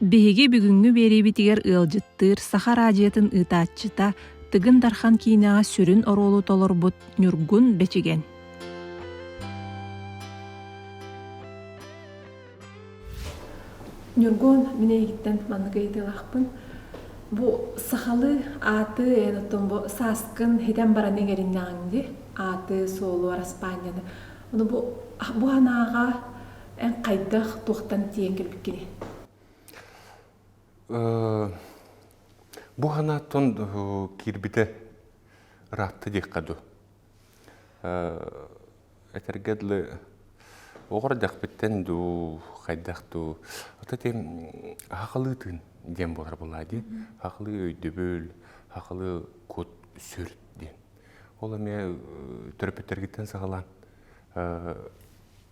Биһиги бүгүҥҥү биэриибитигэр ыалдьыттыыр Саха араадьыйатын ыытааччыта Тыгын Дархан киинэҕэ сүрүн оруолу толорбут Ньургун Бэчигэн. Ньургун, мин эйигиттэн маннык ыйытыылаахпын. Бу сахалыы ааты эн оттон бу сааскын хитэн баран иҥэриннэҕиҥ дии, ааты, суолу, араспаанньаны. Ону бу бу санааҕа эн хайдах туохтан тиийэн кэлбиккиний? Бу санааттан киирбитэ ыраатта диэххэ дуу. Этэргэ дылы оҕо эрдэхпиттэн дуу, хайдах дуу, ото ити сахалыы тыын диэн буолар буолаа дии. Сахалыы өйдөбүл, сахалыы кут-сүр диэн. Ол эмиэ төрөппүттэргиттэн саҕалаан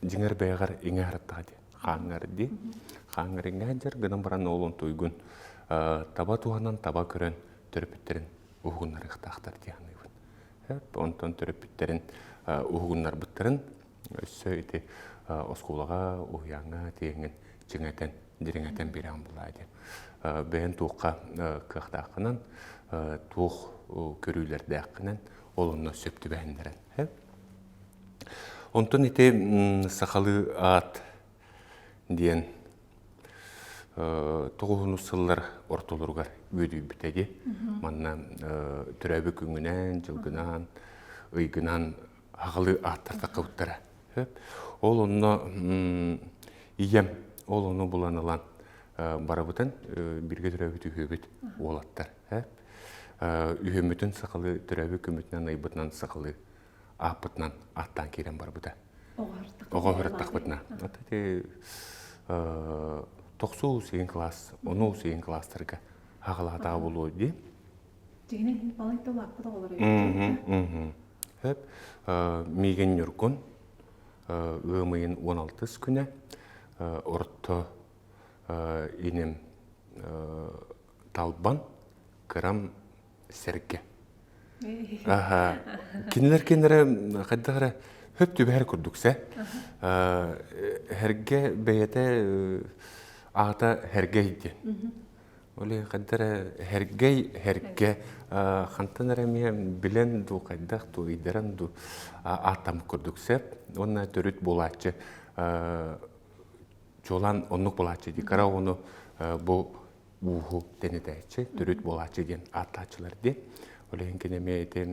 дьиҥэр бэйэҕэр иҥэ сырыттаҕа дии. Хааҥҥар дии. Хааҥҥар иҥэ сылдьар гынан баран ол онтуйгун таба туһанан, таба көрөн төрөппүттэрин уһугуннарыахтаахтар дии саныыбын. Онтон төрөппүттэрин уһугуннарбыттарын өссө ити оскуолаҕа, уһуйааҥҥа тиийэҥҥин чиҥэтэн, дириҥэтэн биэрэҕин булаа диэн. Бэйэн туохха кыахтааххынан, туох көрүүлэрдээххинэн ол онно сөп түбэһиннэрэн. Онтон ити сахалыы аат диэн тоҕуһунус сыллар ортолоругар үөдүйбүтэ дии. Манна төрөөбүт күҥҥүнэн, дьылгынан, ыйгынан аҕалыы ааттар таххыбыттара. Ол онно ийэм ол ону булан ылан барыбытын бииргэ төрөөбүт үһүөбүт уолаттар. Үһүөммүтүн сахалыы төрөөбүт күммүтүнэн ыйбытынан сахалыы ааппытынан ааттаан киирэн барбыта. Оҕо ыһыртахпытына. Ити тохсуу сиин класс, ону сиин класстарга хаҕалаатаҕа буолуо дии. Дьиҥинэн балайда улааппыт оҕолор Хөп. Миигин Ньургун ыам ыйын 16 күнэ орто иним Талбан кырам сэргэ. Аха. Кинилэр кинилэрэ хайдах эрэ хөп түбэһэр курдук сэ. Хэргэ бэйэтэ аата Хэргэй диэн. Ол иһин хайдах эрэ Хэргэй Хэргэ хантан эрэ эмиэ билэн дуу хайдах дуу ыйдаран дуу ааттаммыт курдук сөп. Уонна төрүт буолааччы чуолаан оннук буолааччы дии. Кыра оҕону бу ууһу тэнитээччи, төрүт буолааччы диэн ааттааччылар диэн. Ол иһин кини эмиэ ити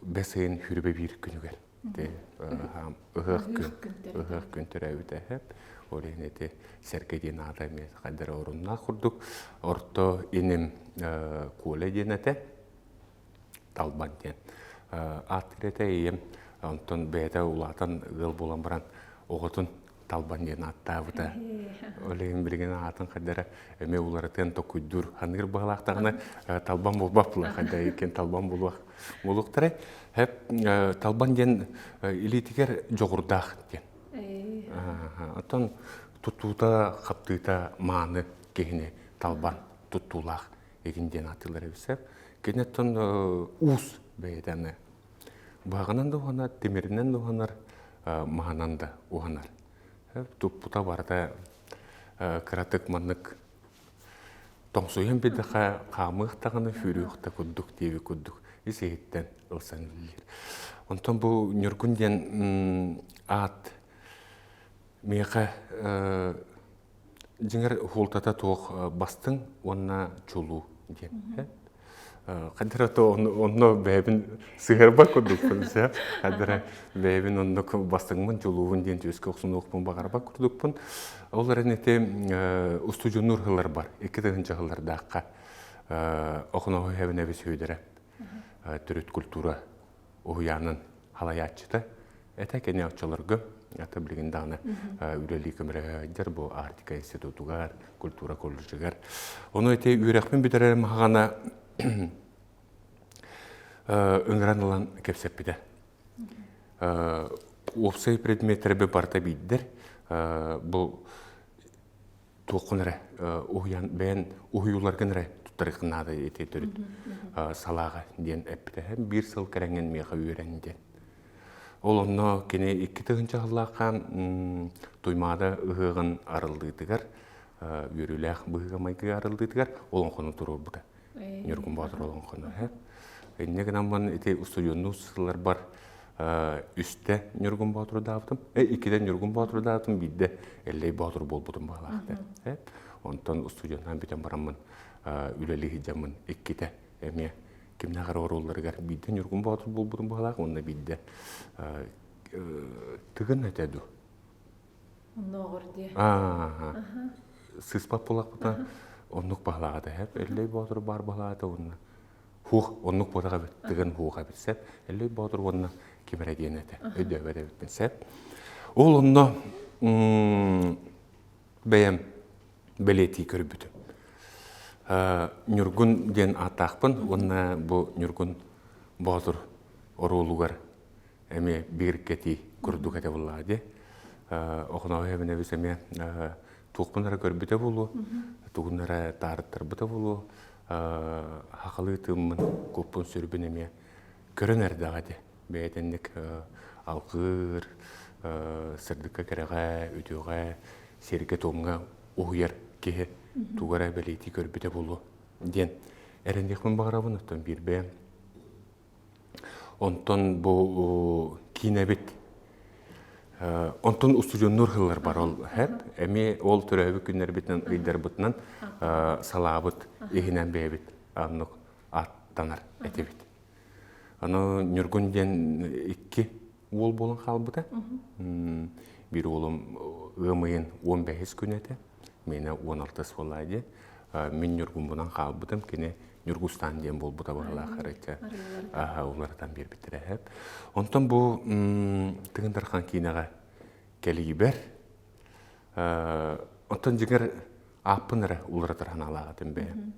бэс ыйын хүрүбэ биир күнүгэр ыһыах күн ыһыах күн төрөөбүтэ эһэп. Ол иһин ити сэргэ диэн аата эмиэ хайдара оруннаах курдук. Орто иним Коля диэн этэ. Талбан диэн. Ааттыыр этэ ийэм. Онтон бэйэтэ улаатан ыал буолан баран оҕотун Талбан диэн ааттаабыта. Ол иһин билигин аатын хайдара эмиэ уларытыан токуйдуур ханыыр баҕалаахтаҕына Талбан буолбат була хайда иккиэн Талбан буолуох буолуохтара. Хэп Талбан диэн илиитигэр дьоҕурдаах диэн. Оттон туттуута, хаптыыта мааны киһини Талбан туттуулаах игин диэн ааттыыллар эбит. Кини оттон уус бэйэтэ аны Быһаҕынан да уһанар, тимиринэн да уһанар, маһынан да уһанар. Туппута барыта кыратык маннык тоҥсуйан бидэхэ хаамыах даҕаны сүүрүөх да курдук диэби курдук ис иһиттэн ылсан үлэлиир. Онтон бу Ньургун диэн аат миэхэ Дьиҥэр уһултата туох бастыҥ уонна чулуу диэн. Хайдара то онно бэйэбин сыһыарбат курдукпун сөп. Хайдара бэйэбин оннук бастыҥмын, чулуубун диэн түөскэ охсунуохпун баҕарбат курдукпун. Ол эрэн ити устудьуоннуур сыллар бар. 2000 сыллардаахха Охоноһу Хэбинэби сүүйдэрэ төрүт культура уһуйаанын халайааччыта этэ кини оччолорго ата билигин даҕаны үлэлии көмөлөһө бу Арктика институтугар, культура колледжыгар. Ону ити үөрэхпин бүтэрэрим хаҕана ыҥыран ылан кэпсэппитэ. Уопсай предметтэрби барыта биирдэр. Бу туоххун эрэ уһуйан бэйэн уһуйууларгын эрэ туттарыаххын наада ити төрүт салааҕа диэн эппитэ. Биир сыл кэрэҥҥин миэхэ үөрэн диэн. Ол онно кини 2000 сыллаахха Туймаада ыһыаҕын арыллыытыгар үөрүүлээх быһыыга-майгыга арыллыытыгар олоҥхону туруорбута. Ньургун Боотур олоҥхону. Инньэ гынан ити устудьуоннуу сылларбар үстэ Ньургун Боотуру даабытым. Иккитэ Ньургун Боотуру даабытым, биирдэ Эллэй Боотур буолбутум баҕалаахтар. Онтон устудьуоннаан бүтэн бараммын үлэлии сылдьаммын иккитэ эмиэ кимнээх эрэ оруолларыгар биирдэ Ньургун Боотур буолбутум баҕалаах уонна биирдэ Тыгын этэ дуу. Оннооҕор диэ. Сыыспат буоллахпытына оннук баһылаҕа эһэп. Эллэй Боотур баар баһылаата уонна хуох оннук буотах эбит Тыгын хуох эбит сеп. Эллэй Боотур уонна ким эрэ диэн этэ. Өйдөөбөт эбиппин сеп. Ол онно бэйэм бэлиэтии көрбүтүм. Ньургун диэн ааттаахпын уонна бу Ньургун Боотур оруолугар эмиэ бигэргэтии курдук этэ буоллаҕа дии. Охонооһу эбинэбис эмиэ туохпун эрэ көрбүтэ буолуо, тугун эрэ таарыттарбыта буолуо, хахалыы тыыммын, куппун сүрбүн эмиэ көрөн эрдэҕэ ити. Бэйэтинник алгыыр, сырдыкка кэрэҕэ, үтүөҕэ, сиргэ-туомҥа уһуйар киһи тугу эрэ бэлиэтии көрбүтэ буолуо диэн эрэниэхпин баҕарабын. Оттон биир бэйэм Онтон бу киинэбит онтон устудьуоннуур сыллар бар ол хэп эмиэ ол төрөөбүт күннэрбитинэн ыйдарбытынан салаабыт иһинэн бэйэбит оннук аттанар этибит. Аны Ньургун диэн икки уол буолан хаалбыта. Биир уолум ыам ыйын 15 күнэ этэ. Миэнэ 16 буоллаа диэн. Мин Ньургунбунан хаалбытым. Кини Ньургустаан диэн буолбута быһалаах арычча уларытан биэрбиттэрэ эһэп. Онтон бу Тыгын Дархан киинэҕэ кэлиибэр оттон дьиҥэр ааппын эрэ уларытар санаалаах этим бэйэм.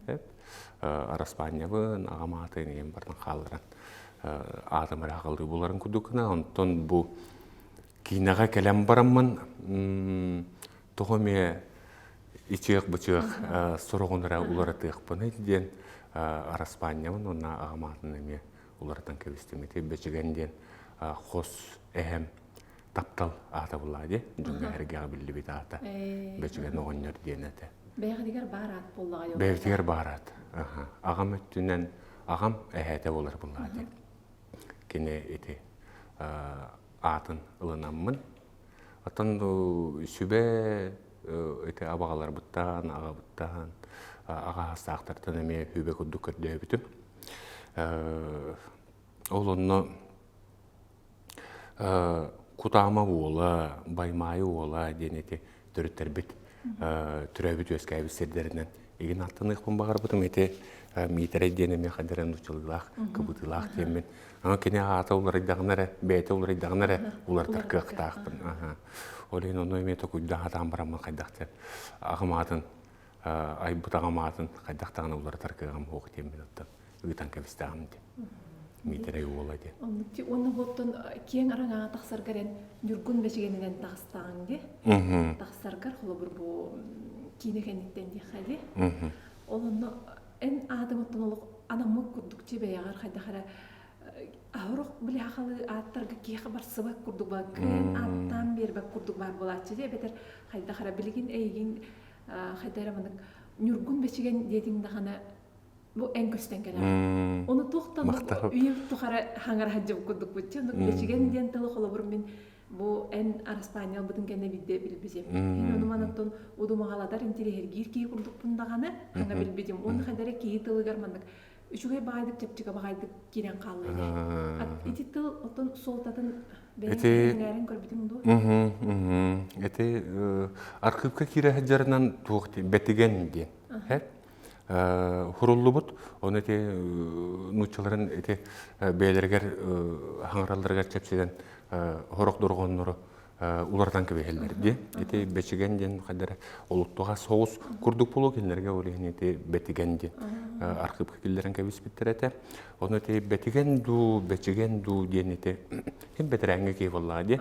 Араспаанньабын, аҕам аатын ийэм барытын хаалларан аатым эрэ аҕалыы буларын курдук гына. Онтон бу киинэҕэ кэлэн бараммын тоҕо эмиэ ичиэх-бычыах сороҕун эрэ уларытыахпыный диэн араспаанньабын уонна аҕам аатын эмиэ уларытан кэбистим. Ити Бэчигэн диэн хос эһэм таптал аата булаа дии дьоҥҥо эргэҕэ биллибит аата Бэчигэн оҕонньор диэн этэ. Бэйэҕитигэр баар аат буоллаҕа Бэйэбитигэр баар аат. Аҕам өттүнэн аҕам эһээтэ буолар буллаҕа дии. Кини ити аатын ылынаммын Оттон сүбэ ити абаҕаларбыттан, аҕабыттан, аҕа саастаахтартан эмиэ сүбэ курдук көрдөөбүтүм. Ол онно Кутаама уола, Баймаайы уола диэн ити төрүттэрбит төрөөбүт үөскээбит сирдэринэн игин аттаныахпын баҕарбытым. Ити Миитэрэй диэн эмиэ хайдах эрэ нууччалыылаах, кыбытыылаах диэммин. Аны кини аата уларыйдаҕына эрэ, бэйэтэ уларыйдаҕына эрэ уларытар кыахтаахпын. Ол иһин ону эмиэ токуйдаан сатаан бараммын хайдах диэн аҕам аатын айбыт аҕам аатын хайдах даҕаны уларытар кыаҕым суох диэммин оттон ыытан кэбистэҕим диэн. Миитэрэй уола диэн. Оннук уонна оттон киэҥ араҥаҕа тахсаргар эн Ньургун Бэчигэнинэн таҕыстаҕыҥ дии. Тахсаргар холобур бу киинэ кэнниттэн диэххэ дии. Ол онно эн аатыҥ оттон олох анаммыт курдук чи бэйэҕэр хайдах эрэ аһорох били хахалы ааттарга киэхэ барсыбат курдук баар кыайан ааттаан биэрбэт курдук баар буолааччы дии эбэтэр хайдах эрэ билигин эйигин хайда эрэ маннык Ньургун Бэчигэн диэтиҥ даҕаны бу эн көстөн кэлэҕин. Ону туохтан үйэбит тухары хаҥара сылдьыбыт курдукпут. Оннук Бэчигэн диэн тылы холобур мин бу эн араспаанньа ылбытын кэннэ биирдэ билбитим. Мин ону манаттан удумаҕалатар интириэһиргиир киһи курдукпун даҕаны хаҥа билбитим. Уонна хайда эрэ киһи тылыгар маннык үчүгэй баҕайдык чэпчэки баҕайдык киирэн хаалла ини. Ити тыл оттон суолтатын бэйэҥ көрбүтүҥ дуо? Ити архыыпка киирэ сылдьарынан туох бэтигэн диэн. Хуруллубут. Ону ити нууччаларын ити бэйэлэригэр хаҥаралларыгар чэпчэтэн хорох дорҕооннору уларытан кэбиһэллэр диэн. Ити бэчигэн диэн хайдара олуттуҕа соҕус курдук буолуо кинилэргэ ол иһин ити бэтигэн диэн архыыпка киллэрэн кэбиспиттэр этэ. Ону ити бэтигэн дуу, бэчигэн дуу диэн ити ким бэтэрээҥҥэ киһи буоллаҕа дии.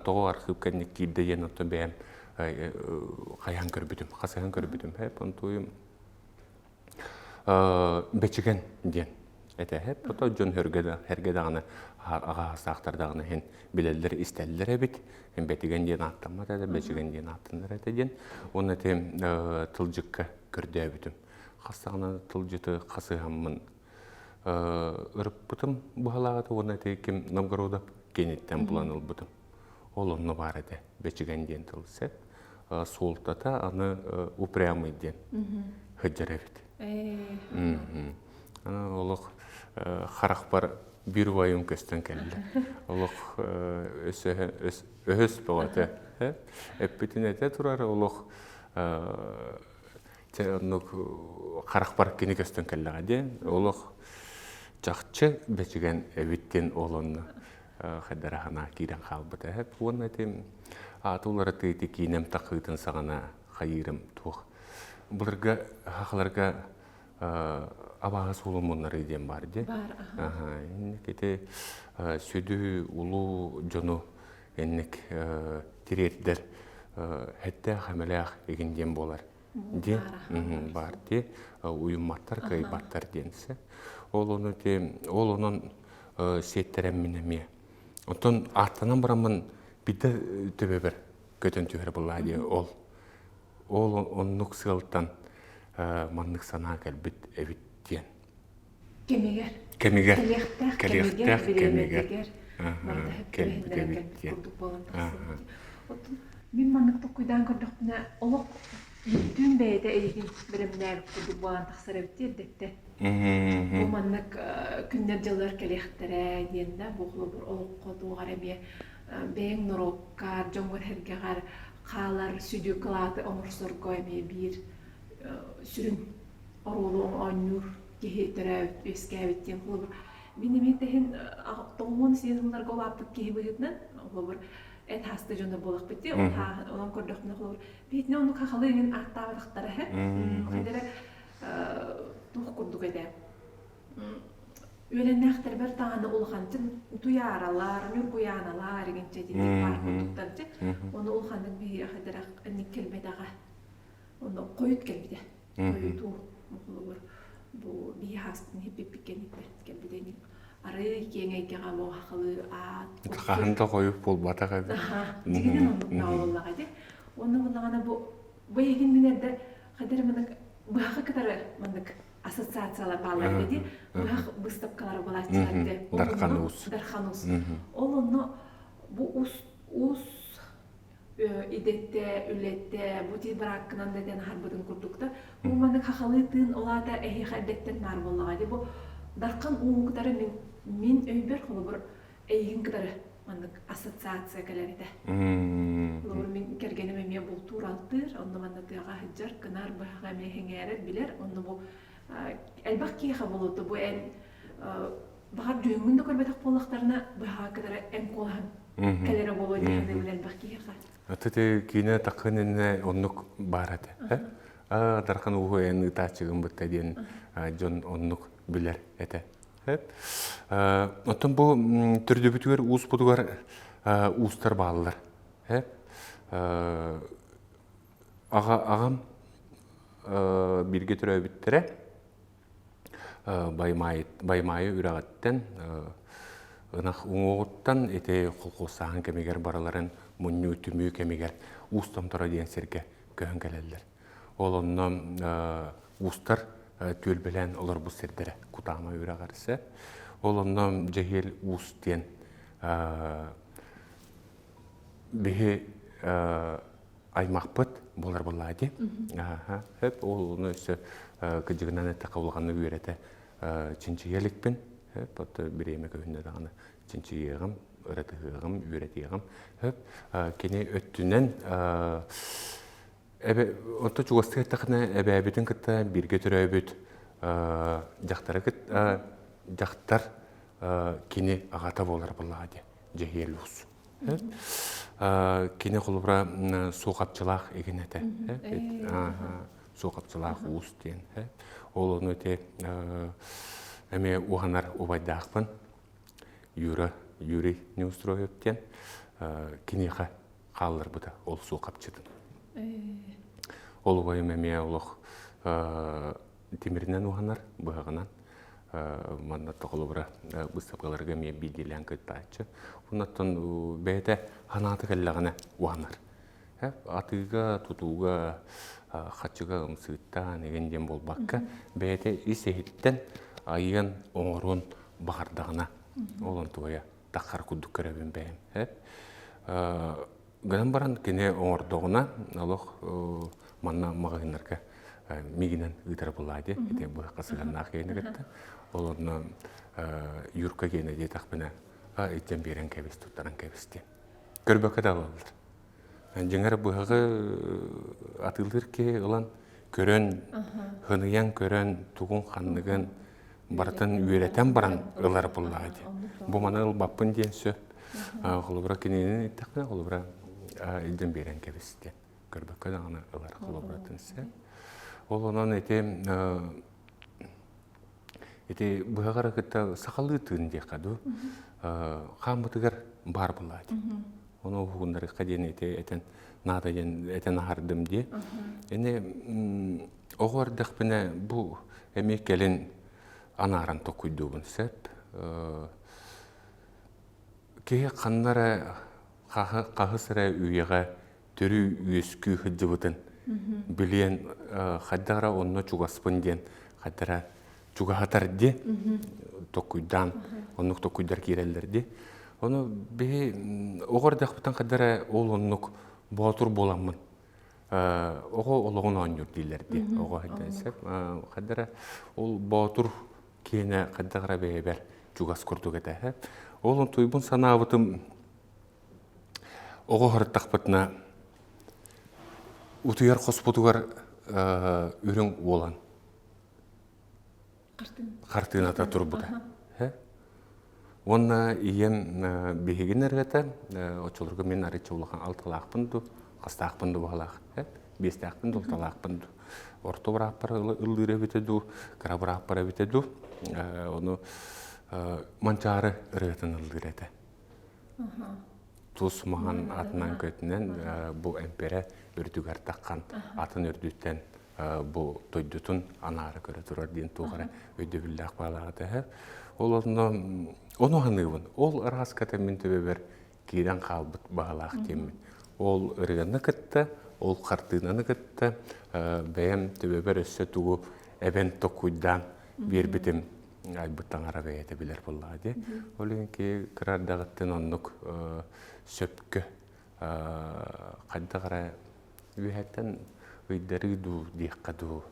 Тоҕо архыыпка инник киирдэ диэн оттон бэйэм хайаан көрбүтүм, хасыһан көрбүтүм. Онтуйум Бэчигэн диэн. Этэ ото дьон хөргө даҕаны аҕаһасаахтар даҕаны иһин билэллэр истэллэр эбит. Бэтигэн диэн ааттаммат этэ, бэчигэн диэн ааттанар этэ диэн. Уонна ити тылдьыкка көрдөөбүтүм. Хас даҕаны тылдьыты хасыһаммын ырыппытым быһалаах этэ уонна ити ким Новгородов киниттэн булан ылбытым. Ол онно баар этэ бэчигэн диэн тыл сөп. Суолтата аны упрямый диэн сылдьар эбит. Аны олох харахпар биир убайым көстөн кэллэ. Олох өһөс бөҕөтө. Эппитин этэ турар олох чэ оннук харахпар кини көстөн кэллэҕэ диэн олох чахчы бэчигэн эбит диэн ол онно хайдара санаа киирэн хаалбыта эһэт уонна ити ааты уларытыы ити киинэм тахыытын саҕана хайыырым туох былыргы хахаларга абааһы суолун муннарыы диэн баар дии Баар, инник ити сүдү улуу дьону инник тириэрдэр хэттээх эмэлээх игин диэн буолар ди баар ди уйумматтар кыайбаттар диэн ол ону ти ол онон сиэттэрэммин эмиэ оттон ааттанан бараммын биирдэ төбөбөр көтөн түһэр буоллаа дии ол ол оннук сыалтан маннык санаа кэлбит эбит диэн Кэмигэр. Кэмигэр. Кэлиэхтээх Кэлиэхтээх кэмигэр. Барыта Кэлбит эбит диэн. курдук буолан тахсыбыт. Оттон мин маннык толкуйдаан көрдөхпүнэ, олох бүттүүн бэйэтэ эйигин бэлэмнээбит курдук буолан тахсар эбит эрдэттэн. Бу маннык күннэр-дьыллар кэлиэхтэрэ диэн да, бу холобур олоххо туох эрэ эмиэ бэйэҥ норуоккар, дьоҥҥор-сэргэҕэр хаалар сүдү кылааты оҥорсорго эмиэ биир сүрүн оруолу оонньуур киһи төрөөбүт, үөскээбит диэн холобур мин эмиэ тэһин тоҕуон сиэн сылларга улааппыт киһи быһыытынан холобур эт хаасты дьоно буолахпыт дии онон көрдөхпүнэ холобур биитинэ оннук хахалы иҥин ааттаабатахтара һэ хайдара туох курдук этэ үөлэннээхтэрбэр даҕаны улахантын туйааралар, ньургуйааналар игинчэ дии баар курдуктарчы ону улаханнык биһиэхэ хайдара инник кэлбэтэҕэ онно хойут кэлбитэ Хойутуу холобур бу биһи хааспытын иһиппиппит кэнниттэн кэлбитэ ини арыы киэҥ эйгэҕэ бу хахылыы аат Хаһан да хойут буолбатах эбит. Дьигинэн оннук буоллаҕа ди. Уонна буоллаҕына бу бу эйигин мин эрдэ хайдах маннык быһахы кытары маннык ассоциациялар бааллар ди. Быһах быыстапкалара буолааччылар ди. Дархан уус. Дархан уус. Ол онно бу ус уус идэтэ, үлэтэ, бу тиит барааккынан да диэн аһарбытын курдук да, бу маннык хахалыы тыын ол аата эһиэхэ эрдэттэн баар буоллаҕа дии. Бу Дархан ууну кытары мин мин өйбөр холобур эйигин кытары маннык ассоциация кэлэр этэ. Холобур мин кэргэним эмиэ бултуур-алтыыр, онно манна тыаҕа сылдьар, кынар, быһаҕа эмиэ сэҥээрэр, билэр. Онно бу элбэх киһиэхэ буолуо бу эн баҕар дьүһүҥҥүн да көрбөтөх буоллахтарына быһаҕа кытары эн куолаһыҥ кэлэрэ буолуо дии саныыбын элбэх киһиэхэ. Аты киинэ такын иннэ оннук баар этэ. Аа Дархан ууһу эн ыытааччыгын бытта диэн дьон оннук билэр этэ. Оттон бу төрдүбүтүгэр ууспутугар уустар бааллар. Аҕа аҕам бииргэ төрөөбүттэрэ Баймаайы үрэҕиттэн ынах уҥуоҕуттан ити холкуостааһын кэмигэр барыларын мунньуу түмүү кэмигэр Уус Томторо диэн сиргэ көһөн кэлэллэр. Ол онно уустар түөлбэлээн олорбут сирдэрэ Кутаама үрэҕэр сэ. Ол онно Дьэһиэл Уус диэн биһи аймахпыт буолар буоллаа дии. Сөп, ол ону өссө кыдьыгынан эттэххэ улаханнык үөрэтэ чинчийэ иликпин. Сөп, ото бириэмэ көһүннэ даҕаны чинчийиэҕим, ырытыһыаҕым, үөрэтиэҕим. Сөп, кини өттүнэн эбэ онто чугастык эттэххинэ эбээбитин кытта бииргэ төрөөбүт дьахтары кытта дьахтар кини аҕата буолар буоллаҕа дии, Дьэһиэл Уус. Кини холобура суохапчылаах игин этэ. Суохапчылаах уус диэн. Ол ону ити эмиэ уһанар убайдаахпын. Юра Юрий Неустроев диэн киниэхэ хаалларбыта ол суохапчытын. Ол убайым эмиэ олох тимиринэн уһанар, быһаҕынан. Манна тоҕолобура быыстапкаларга эмиэ биирдиилээн кыттааччы. Оннуттан бэйэтэ ханаата кэллэҕинэ уһанар. Атыыга, тутууга, хаччыга ымсыыттаан игин диэн буолбакка, бэйэтэ ис иһиттэн айыан, оҥоруон баҕардаҕына, ол онтуойа таххар курдук көрөбүн бэйэм. Гынан баран кини оҥордоҕуна олох манна маҕаһыыннарга миигинэн ыытара буоллаа дии. Ити быһахха сыһыаннаах киһини кытта. Ол онно Юрка гиэнэ диэтэхпинэ, итэн биэрэн кэбис, туттаран кэбис диэн. Көрбөккө да ылаллар. Дьиҥэр быһаҕы атыылыыр киһи ылан көрөн, хыныйан көрөн, тугун ханныгын барытын үөрэтэн баран ылар буоллаҕа дии. Бу маны ылбаппын диэн сөп. Холобура кинини иттэхпинэ, холобура илдьэн биэрэн кэбис диэн. Көрбөккө даҕаны ылар холобуратын сөп. Ол онон ити ити быһаҕара кытта сахалыы тыын диэххэ дуу хааммытыгар баар буоллаҕа дии. Ону уһугуннарыахха диэн ити этэн наада диэн этэн аһардым дии. Ини оҕо эрдэхпинэ бу эмиэ кэлин анааран токуйдуубун сөп. Киһи ханна эрэ хаһыс эрэ үйэҕэ төрүү үөскүү сылдьыбытын билиэн хайдах эрэ онно чугаспын диэн хайдах эрэ чугаһатар дии токуйдаан оннук токуйдар киирэллэр дии ону биһи оҕо эрдэхпиттэн хайдах эрэ ол оннук боотур буоламмын оҕо олоҕун оонньуур дииллэр дии оҕо хайдах эрэ ол боотур киэнэ хайдах эрэ бэйэбэр чугас курдук этэ ол онтуйбун санаабытым Оҕо сырыттахпытына утуйар хоспутугар үрүҥ уолан хартыыната турбута. Уонна ийэм биһигин эргэтэ, оччолорго мин арыйча улахан алталаахпын дуу, хастаахпын дуу баһалаах, биэстээхпин дуу, алталаахпын дуу. Орто бырааппар ыллыыр эбитэ дуу, кыра бырааппар эбитэ дуу, ону Манчаары ырыатын ыллыыр этэ. Тус маһан атынан көтүнэн бу эмпэрэ үрдүгэр таххан атын үрдүттэн бу дойдутун анаара көрө турар диэн туох эрэ өйдөбүллээх баалаах этэ. Ол онно ону саныыбын. Ол ырааската мин төбөбөр киирэн хаалбыт баҕалаах диэммин. Ол ырыаны кытта, ол хартыынаны кытта бэйэм төбөбөр өссө тугу эбэн токуйдаан биэрбитим айбыт таҥара бэйэтэ билэр буоллаҕа дии. Ол иһин киһи кыра эрдэҕиттэн оннук сөпкө хайдах эрэ үөһэттэн ыйдарыы дуу диэххэ дуу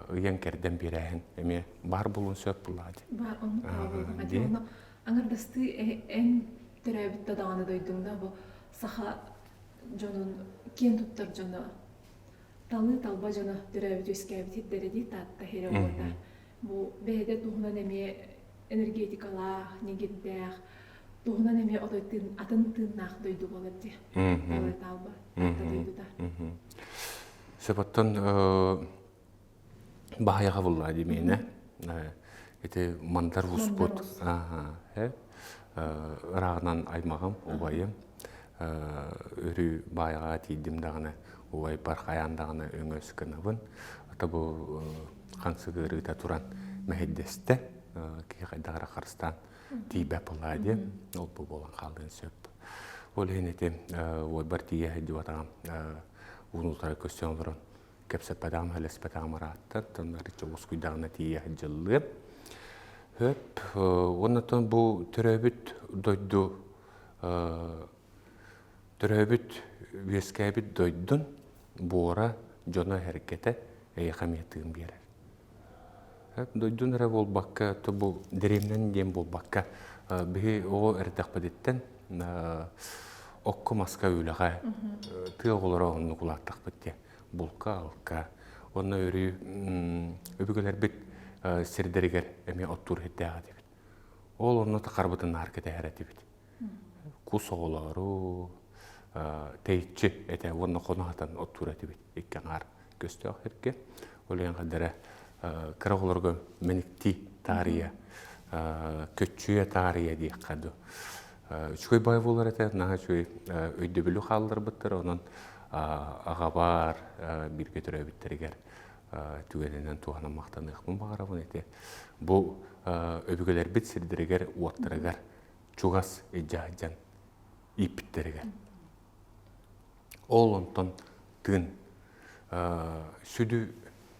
ыйан кэрдэн биэрээһин эмиэ баар буолуон сөп буоллаҕа дии. Баар оннук буолуоҕа дии. Онно аҥардастыы эн төрөөбүт да даҕаны дойдуҥ да бу саха дьонун киэн туттар дьоно талыы талба дьоно төрөөбүт үөскээбит сирдэрэ дии Таатта сирэ уота. Бу бэйэтэ туһунан эмиэ энергетикалаах, ньэгирдээх, туһунан эмиэ отой тыын, атын тыыннаах дойду буолар дии. Талыы талба Таатта дойдута. Сөп оттон баһайаҕа буллаа дии миэнэ. Ити мандар успут ырааҕынан аймаҕым, убайым өрүү баайаҕа тиийдим даҕаны убайбар хайаан даҕаны өҥөс гынабын. Ата бу хаҥсык ыарыыта туран мэһэйдэстэ. Киһи хайдах эрэ харыстаан тиийбэт буоллаа диэн ол бу буолан хаалыан сөп. Ол иһин ити уойбар тиийэ сылдьыбатаҕым уун утары көрсөн олорон кэпсэппэтэҕим, хэлэспэтэҕим ыраатта. Оттон арычча уоскуйдаҕына тиийэ сылдьыллыам. Хөп, уонна бу төрөөбүт дойду төрөөбүт үөскээбит дойдун буора дьоно-сэргэтэ эйиэхэ эмиэ тыын биэрэр. Дойдун эрэ буолбакка, то бу дэриэбинэн диэн буолбакка, биһи оҕо эрдэхпититтэн окко-маска үлэҕэ тыа оҕолоро оннук улааттахпыт диэн булка-алка уонна өрүү өбүгэлэрбит сирдэригэр эмиэ оттуур сирдээх этибит. Ол онно тахарбытын наар кэтэһэр этибит. Кус оҕолору тэйиччи этэ уонна хоно хатан оттуур этибит икки аҥаар көстөөх сиргэ. Ол иһин хадара кыра оҕолорго мэниктии таарыйа, көччүйэ таарыйа диэххэ дуу. Үчүгэй баай буолар этэ, наһаа үчүгэй өйдөбүлү хаалларбыттар, онон аҕабар бииргэ төрөөбүттэригэр. түгэнинэн туһанан махтаныахпын баҕарабын ити. Бу өбүгэлэрбит сирдэригэр, уоттарыгар чугас илдьэ сылдьан ииппиттэригэр. Ол онтон тыын сүдү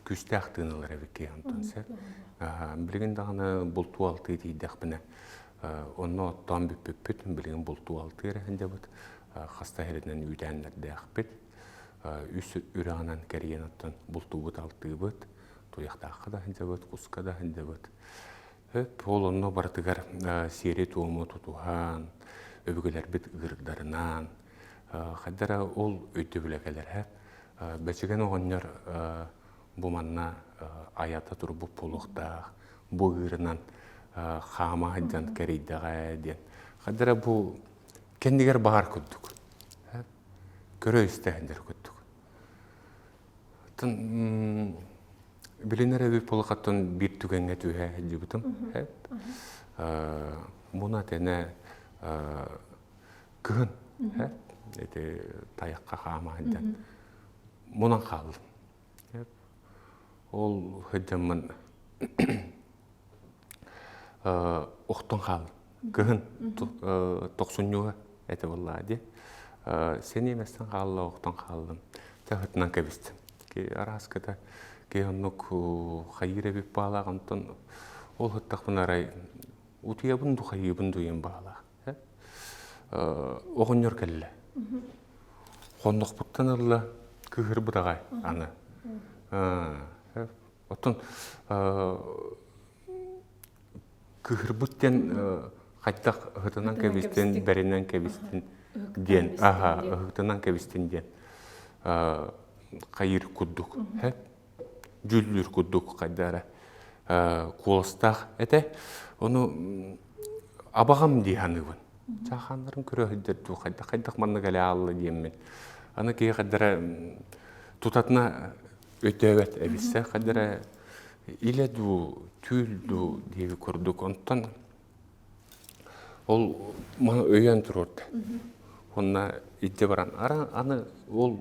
күүстээх тыын ылар эбикки онтон сөп. Билигин даҕаны бултуу алтыы тиийдэхпинэ онно оттоон бүппүппүт, билигин бултуу алтыы эрэ сылдьабыт. Хаста иһэринэн үүтээннэрдээхпит. Үс үрэҕинэн кэрийэн оттон бултуубут алтыыбыт, туйахтаахха да сылдьабыт, куска да сылдьабыт. Өп, ол онно барытыгар сиэри-туому тутуһан, өбүгэлэрбит ыырдарынан, хайдара ол өйдөбүлэ кэлэр. Бэчигэн оҕонньор бу манна айата турбут буолуохтаах, бу ыырынан хаама сылдьан кэрийдэҕэ диэн. Хайдара бу кэннигэр баар курдук. Көрө-истэ сылдьар курдук. Оттон билинэр эбит буолахаттан биир түгэҥҥэ түһэ сылдьыбытым. Муна тэнэ кыһын ити тайахха хаама сылдьан мунан хааллым. Ол сылдьаммын охтон хааллым. Кыһын тохсунньуга этэ буоллаа дии. Сэниэмэстэн хаалла, охтон хааллым. Чаһытынан кэбистим. Арааската киһи оннук хайыыр эбит баалаах, онтон ол сыттахпына арай утуйабын ду хайыыбын дуйан баалаах. Оҕонньор кэллэ. Хоннохпуттан ылла кыыһырбыт аҕай аны. Оттон кыыһырбыт диэн хайдах ыһытынан кэбистин, бэринэн кэбистин диэн, аха, ыһыктынан кэбистин диэн хайыыр курдук, дьүүллүүр курдук хайдара куоластаах этэ. Ону абаҕам дии саныыбын. Чаахааннарын көрө сылдьар дуу, хайдах хайдах маннык элэ аалла диэммин. Аны киһи хайдара тутатына өйдөөбөт эбиссэ хайдара илэ дуу, түүл дуу диэби курдук. Онтон ол маны өйөөн туруорда. Онно илдьэ баран, аны ол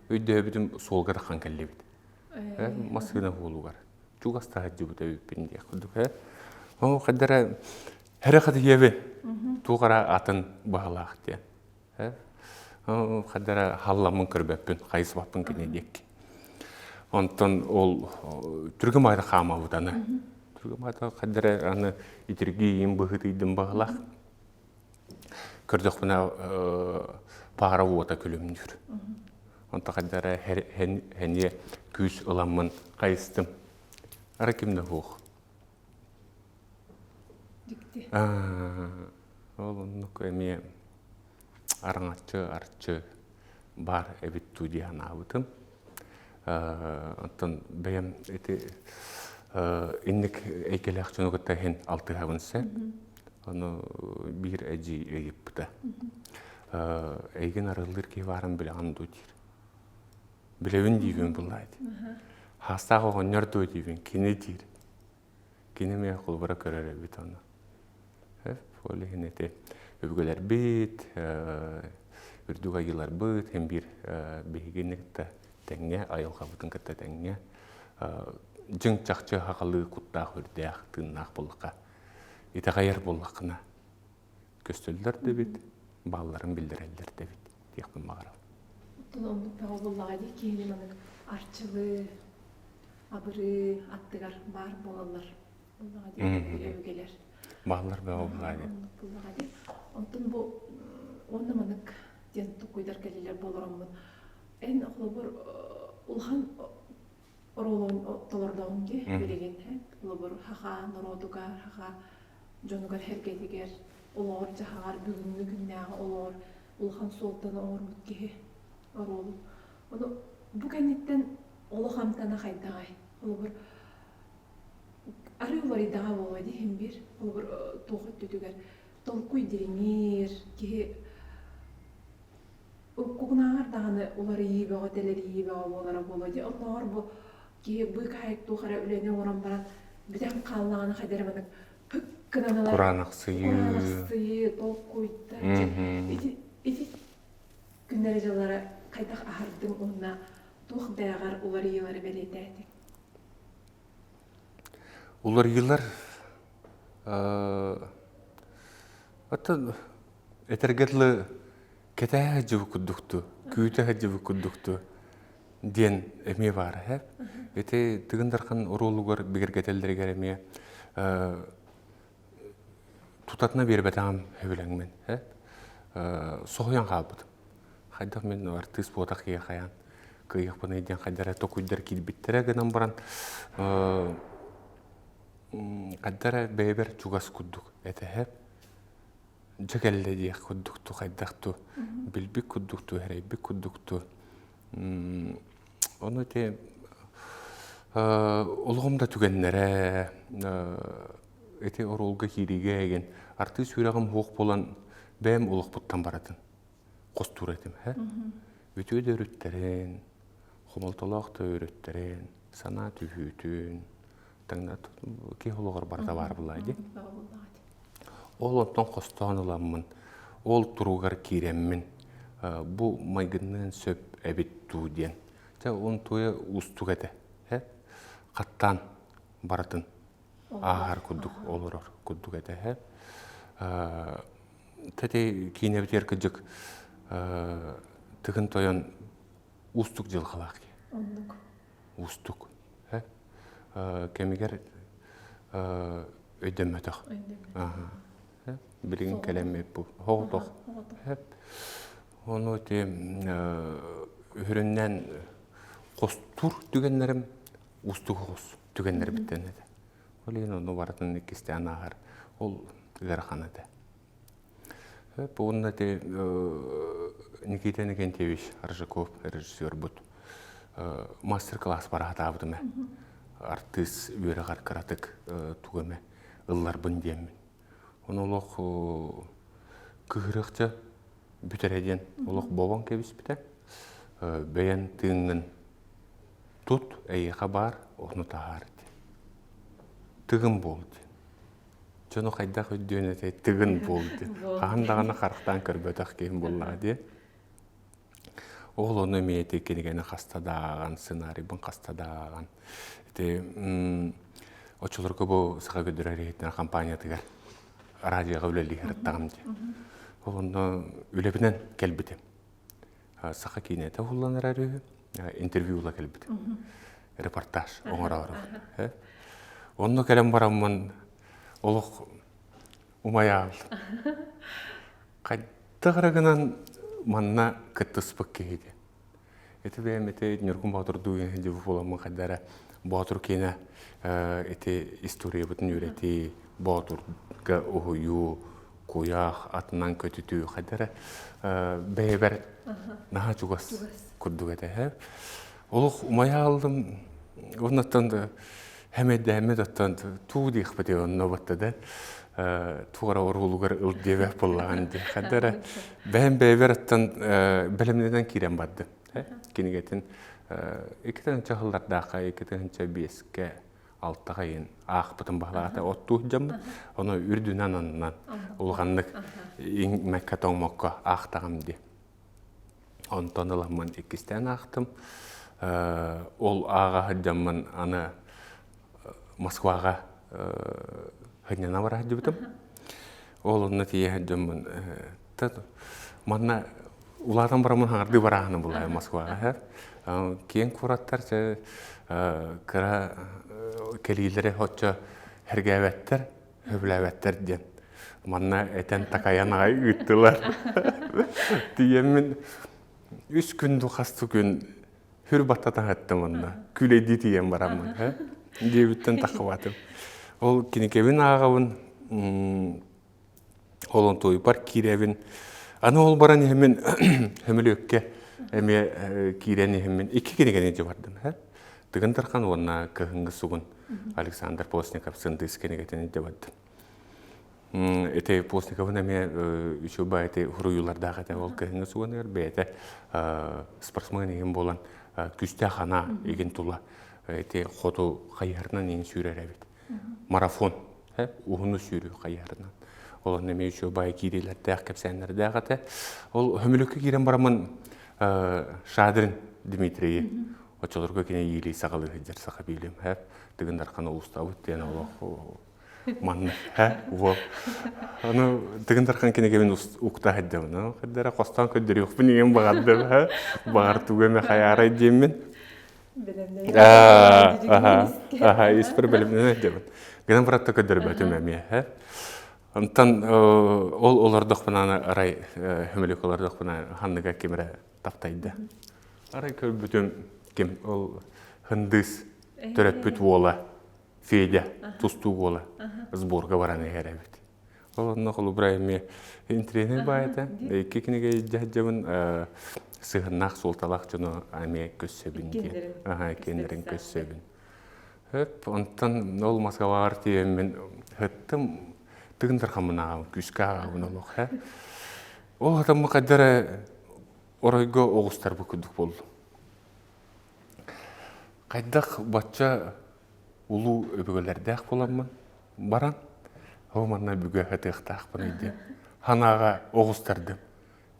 өйдөөбүтүм суолга таххан кэллибит. Массыына уолугар. Чугастаһа сылдьыбыт эбиппин диэх курдук. Ол хайдара хэрэ хатыйабы туох эрэ атын баһылаах диэн. Хайдара халламмын көрбөппүн, хайысбаппын кини диэкки. Онтон ол түргэн маайда хаамабыт аны. Түргэн маайда хайдара аны итиргиийин быһыытыйдым баһылаах. Көрдөхпүнэ паара уота күлүмнүүр. Онто хайдара хэниэ күүс ыламмын хайыстым. Ара ким да суох. Дьикти. Ол оннук эмиэ араҥаччы арчы баар эбит дуу дии санаабытым. Оттон бэйэм ити инник эйгэлээх дьону кытта иһин алтыһабын сөп. Ону биир эдьиий ыйыппыта. Эйигин арыллыыр киһи баарын билэҕин дуу диир. Билэбин диибин буллаа дии. Хаастаах оҕонньор дуо диибин, кини диир. Кини эмиэ холобура көрөр эбит ону. Ол иһин ити өбүгэлэрбит, үрдүк айыыларбыт һин биир биһигини кытта тэҥҥэ, айылҕабытын кытта тэҥҥэ дьиҥ чахчы сахалыы куттаах үрдээх тыыннаах буоллахха, итэҕэйэр буоллаххына көстөллөр да эбит, баалларын биллэрэллэр да эбит диэхпин баҕарабын. Оттон оннук бөҕө буоллаҕа дии киһини маннык арчылыы, абырыы аттыгар баар буолаллар буоллаҕа дии өбүгэлэр. Бааллар бөҕө буоллаҕа дии. Оннук буоллаҕа дии. Онтон бу уонна маннык диэн туккуйдар кэллилэр буолароммун. Эн холобур улахан оруолун толордоҕуҥ дии билигин холобур хаха норуотугар хаха дьонугар-сэргэтигэр олоҕор-дьаһаҕар бүгүҥҥү күннээҕи олоҕор улахан суолтаны оҥорбут киһи оруолу. Ону бу кэнниттэн олох амтана хайдаҕай? Холобур, арыы уларыйдаҕа буолуо дии иһин биир. Холобур, туох өттүтүгэр толкуй дириҥиир, киһи Уккугунааҕар даҕаны уларыйыы бөҕө, тэлэрийии бөҕө буолара буолуо дии. Оннооҕор бу киһи быыкаайык туох эрэ үлэни оҥорон баран бүтэн хааллаҕына хайда эрэ маннык һык гынан ылар. Кураанахсыйыы. Кураанахсыйыы, толкуйдар. Ити, ити күннэри дьыллары хайдах аһардыҥ уонна туох бэйэҕэр уларыйыылары бэлиэтээтиҥ? Уларыйыылар оттон этэргэ дылы кэтээ сылдьыбыт курдукту, күүтэ сылдьыбыт курдукту диэн эмиэ баар эһэ. Ити Тыгын Дархан оруолугар бигэргэтэллэригэр эмиэ тутатына биэрбэтэҕим сөбүлэҥмин. Соһуйан хаалбытым. Хайдах мин артыыс буотах киһи хайаан кыайыахпыный диэн хайдах эрэ токуйдар киирбиттэрэ гынан баран хайдах эрэ бэйэбэр чугас курдук этэһэ дьэ кэллэ диэх курдук ту хайдах ту билбит курдук ту эрэйбит курдук ту ону ити олоҕум да түгэннэрэ ити оруолга киириигэ эгин артыыс үөрэҕим суох буолан бэйэм олохпуттан баратын хостуур этим һэ үтүө да өрүттэрин хомолтолоох да өрүттэрин санаа түһүүтүн таҥна киһи олоҕор барыта баар буоллаҕа дии Ол онтон хостоон ыламмын, ол туругар киирэммин, бу майгынныан сөп эбит дуу диэн. Дьэ, онтуйа уустук этэ. Хаттаан барытын ааһар курдук, олорор курдук этэ. Тэти киинэбитигэр кырдьык Тыгын Тойон уустук дьылҕалаах киһи. Оннук. Уустук. Кэмигэр өйдөммөтөх. Билигин кэлэммит бу соҕотох. Ону ити үһүрүннэн хостуур түгэннэрим уустук оҕус түгэннэрбиттэн этэ. Ол иһин ону барытын иккистээн ааһар ол ыарахан этэ. Уонна ити Никита Иннокентьевич Аржаков режиссербут мастер-класс бара сатаабытым ээ. Артыыс үөрэҕэр кыратык тугу эмэ ылларбын диэммин. Ону олох кыһырыахча бүтэрэ диэн олох бобон кэбиспитэ. Бэйэн тыыҥҥын тут, эйиэхэ баар, ону таһаар диэн. Тыгын буол диэн. Дьону хайдах өйдүөн этэй тыгын буол диэн. Хаһан даҕаны харахтаан көрбөтөх киһим буоллаҕа дии. Ол ону эмиэ ити кинигэни хаста да ааҕан, сценарийбын хаста да ааҕан. Ити оччолорго бу Саха көрдөрөр иһитинэр компаниятыгар радиоҕа үлэлии сырыттаҕым дии. Ол онно үлэбинэн кэлбитим. Саха киинэтэ уһуллан эрэр үһү, интервью ыла кэлбитим. Репортаж оҥороору. Онно кэлэн бараммын олох умайаал. Хайдах эрэ гынан манна кыттыспыт киһи диэн. Ити бэйэм ити Ньургун Боотурдуу дьыбы буоламмын хайда эрэ Боотур киинэ ити историябытын үөрэтии, Боотурга уһуйуу, куйаах атынан көтүтүү хайда эрэ бэйэбэр наһаа чугас курдук этэ. Олох умайа алдым. Оннуттан да хэмэйдээммит оттон туу диэхпит онно батта да туора оруулугар ыл диэбэх буоллаҕын дии. Хайда эрэ бэйэм бэйэбэр оттон бэлэмнэнэн киирэн бардым. Кинигэтин 2 тыһыынча сыллардаахха, 2 тыһыынча 5-кэ алтаҕа ыйын аахпытым баһылаата оттуу сылдьаммыт. Ону үрдүнэн аннынан улаханнык иҥмэккэ тоҥмокко аахтаҕым дии. Онтон ыламмын иккистээн аахтым. Ол ааҕа сылдьаммын аны Москваҕа сынньана бара сылдьыбытым. Ол онно тиийэ сылдьаммын манна улаатан бараммын хаҥардыы барааһыны булаайым Москваҕа. Киэҥ куораттар кыра кэлиилэри оччо сэргээбэттэр, сөбүлээбэттэр диэн манна этэн такайан аҕай ыыттылар. Тиийэммин үс күн ду хас күн хүр баттатан аттым онно. Күлэйдии тиийэн бараммын. Диэбиттэн таххыбатым. Ол киникэбин ааҕабын, ол онтуойбар киирэбин. Аны ол баран иһэммин көмүлүөккэ эмиэ киирэн иһэммин икки кинигэни илдьэ бардым. Тыгын Дархан уонна Кыһыҥҥы сугун Александр Постников сындыыс кинигэтин илдьэ бардым. Ити Постниковын эмиэ үчүгэй ити суруйуулардаах этэ ол кыһыҥҥы сугуныгар бэйэтэ спортсмен игин буолан күүстээх анаа игин тула ити хоту хайыһарынан игин сүүрэр эбит. Марафон уһуну сүүрүү хайыһарынан. Ол онно эмиэ үчүгэй киириилэрдээх, кэпсээннэрдээх этэ. Ол көмүлүккэ киирэн бараммын Шадрин Дмитрийи. Оччолорго кини иилии саҕалыы сылдьар саха биилим һэ Тыгын Дархан улуустаабыт диэн олох манна һэ уол. Аны Тыгын Дархан кинигэбин укта сылдьабын. Хайдара хостоон көрдөрүөхпүн иҥэн баҕардым һэ. Баҕар тугу эмэ хайаарай диэммин. Аха, испэр бэлэмнэнэ сылдьабын. Гынан баратта көрдөрбөтүм эмиэ һэ. Онтон ол олордохпуна арай хөмөлүк олордохпуна ханныга ким эрэ таптайда. Арай көрбүтүм ким ол Хындыс төрөппүт уола Федя тустуук уола сборга баран иһэр эбит. Ол онно холобура эмиэ интириэһинэй баайата. Икки кинигэ дьаһдьабын сыһыннаах суолталаах дьону эмиэ көрсөбүн диэн. Аха, иккиэннэрин көрсөбүн. Хөп, онтон ол Москваҕар тиийэммин ыһыттым, тыгын дархаммын ааҕабын, күүскэ ааҕабын олох, һэ. Ол хатаммы хайда эрэ оройго оҕустарбыт курдук буоллум. Хайдах бачча улуу өбүгэлэрдээх буоламмын баран, оо манна өбүгэ сатыахтаахпыный диэн санааҕа оҕустардым.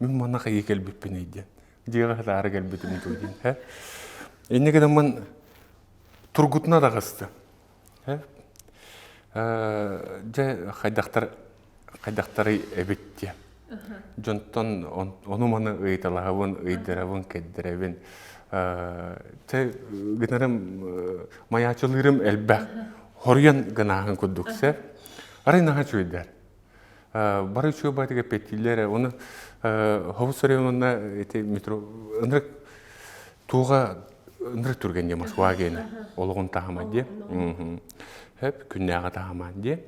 Мин манна хайыы кэлбиппиний диэн. Дьиэҕэ сатаары кэлбитим дуу диэн. Һэ. Инньэ гынаммын тургутуна таҕыстым. Дьэ хайдахтар хайдахтарый эбит диэн. Дьонтон ону-маны ыйыталаһабын, ыйдарабын, кэрдэрэбин. Чэ гынарым майаачылыырым элбэх. Хоруйан гынааһын курдук сөп. Арай наһаа үчүгэйдэр. Бары үчүгэй баайтыга эппиэттииллэр. Оны хобус онна ити метро ынырык туоға ынырык түргэн диэ Москва гиэнэ олоҕун таһыма диэ. Хөп күннээҕи таһыма диэ.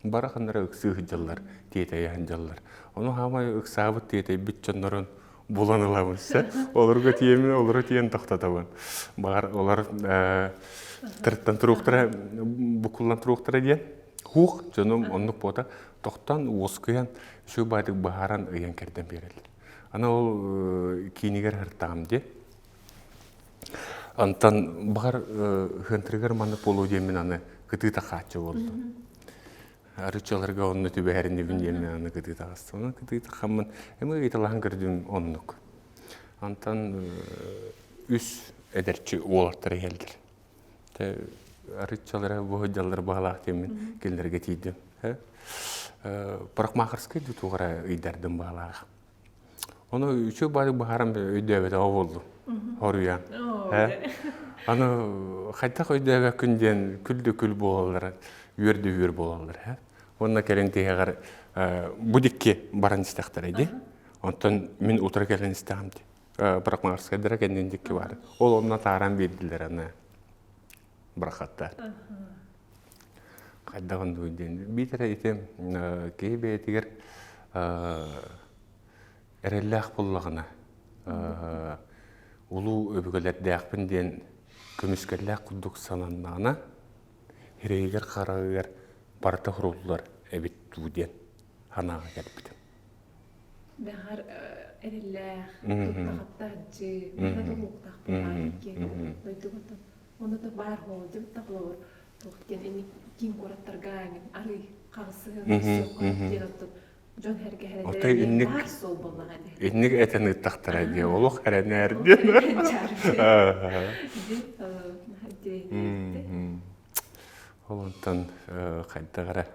Бары ханнара ыксыы сылдьаллар, тиэтэйэ сылдьаллар. Ону хаамай ыксаабыт тиэтэйбит дьоннорун булан ылабын сэ. Олорго тиэмин, олоро тиэн тохтотобун. Баҕар олор тырыттан туруохтара, букуллан туруохтара диэн. Хуох дьонум оннук буота тохтон уоскуйан үчүгэй баайдык быһааран ыйан кэрдэн биэрэллэр. Аны ол киинигэр сыртаҕым дии. Онтон баҕар ыһыантырыгар маннык буолуо диэммин аны кытыы тахааччы буоллум. Арычаларга онно түбэһэринибин диэммин аны кытыы таҕыстым. Онон кытыы тахаммын эмиэ ыйыталаһан көрдүм оннук. Онтон үс эдэрчи уолаттар иһэллэр. Арыччалара бу сылдьаллар баһалаах диэммин кинилэргэ тиийдим. Парикмахерскай дуу туох эрэ ыйдардым баһалаах. Ону үчүгэй баайдык быһааран өйдөөбөтөҕө буоллум. Хоруйан. Аны хайдах өйдөөбөккүн диэн күл да күл буолаллар, үөр да үөр буолаллар. Уонна кэлин тиһэҕэр бу дикки баран истэхтэрэ дии. Онтон мин утары кэлэн истэҕим дии. Парикмахерскайдара кэннин дикки баар. Ол онно тааран биэрдилэр аны бырахаттар. Хайдаҕын дуу диэн. Биитэрэ ити киһи бэйэтигэр эрэллээх буоллаҕына улуу өбүгэлэрдээхпин диэн көмүскэллээх курдук сананнаҕына сирэйигэр-хараҕыгар барыта суруллар эбит дуу диэн санааҕа кэлбитим. Бэҕэр эрэллээх, туттахаттааччы, мэһэ тулуктаах буолаан киэн дойдугутун. Онно да баар буолдум таблоор туох диэн инник киин куораттарга аңын арый хаҕысыһын диэн оттон дьон Отой сэргэһэрэ инник баар суол буоллаҕа дии. инник этэн ыыттахтара дии олох эрэнээр диэн. Ол онтон хайдах эрэ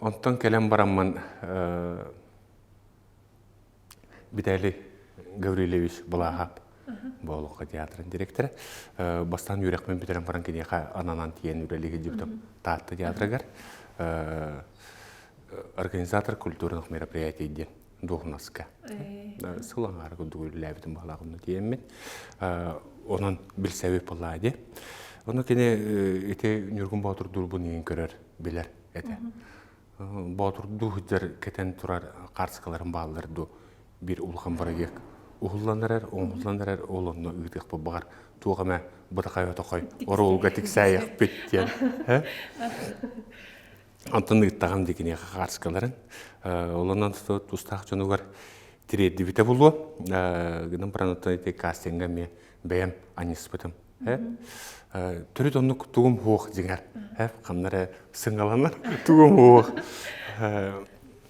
Онтон кэлэн бараммын Виталий Гаврильевич Балаахап Боолукка театрын директора. Бастаан үөрэхпин бүтэрэн баран киниэхэ ананан тиийэн үлэлии сылдьыбытым Таатта театрыгар. Организатор культурных мероприятий диэн дуоһунаска. Сыл аҥаара курдук үлэлээбитим баһылаах онно тиийэммин. Онон билсэбит буоллаа дии. Ону кини ити Ньургун Боотурдуурбун иин көрөр, билэр этэ. Боотурдуу сылдьар кэтэн турар хаарыскаларым бааллар дуу биир улахан бырайыак уһуллан эрэр, оҥоһуллан эрэр, ол онно ыытыахпыт баҕар туох эмэ бытахай-отохой оруолга тиксээйэхпит диэн. Онтон ыыттаҕым дии киниэхэ хаарыскаларын. Ол онон тустаах дьонугар тириэрдибитэ буолуо. Гынан баран оттон ити кастинга эмиэ бэйэм анньыспытым. Төрүт оннук тугум суох дьиҥэр. Ханна эрэ сыҥаланар тугум суох.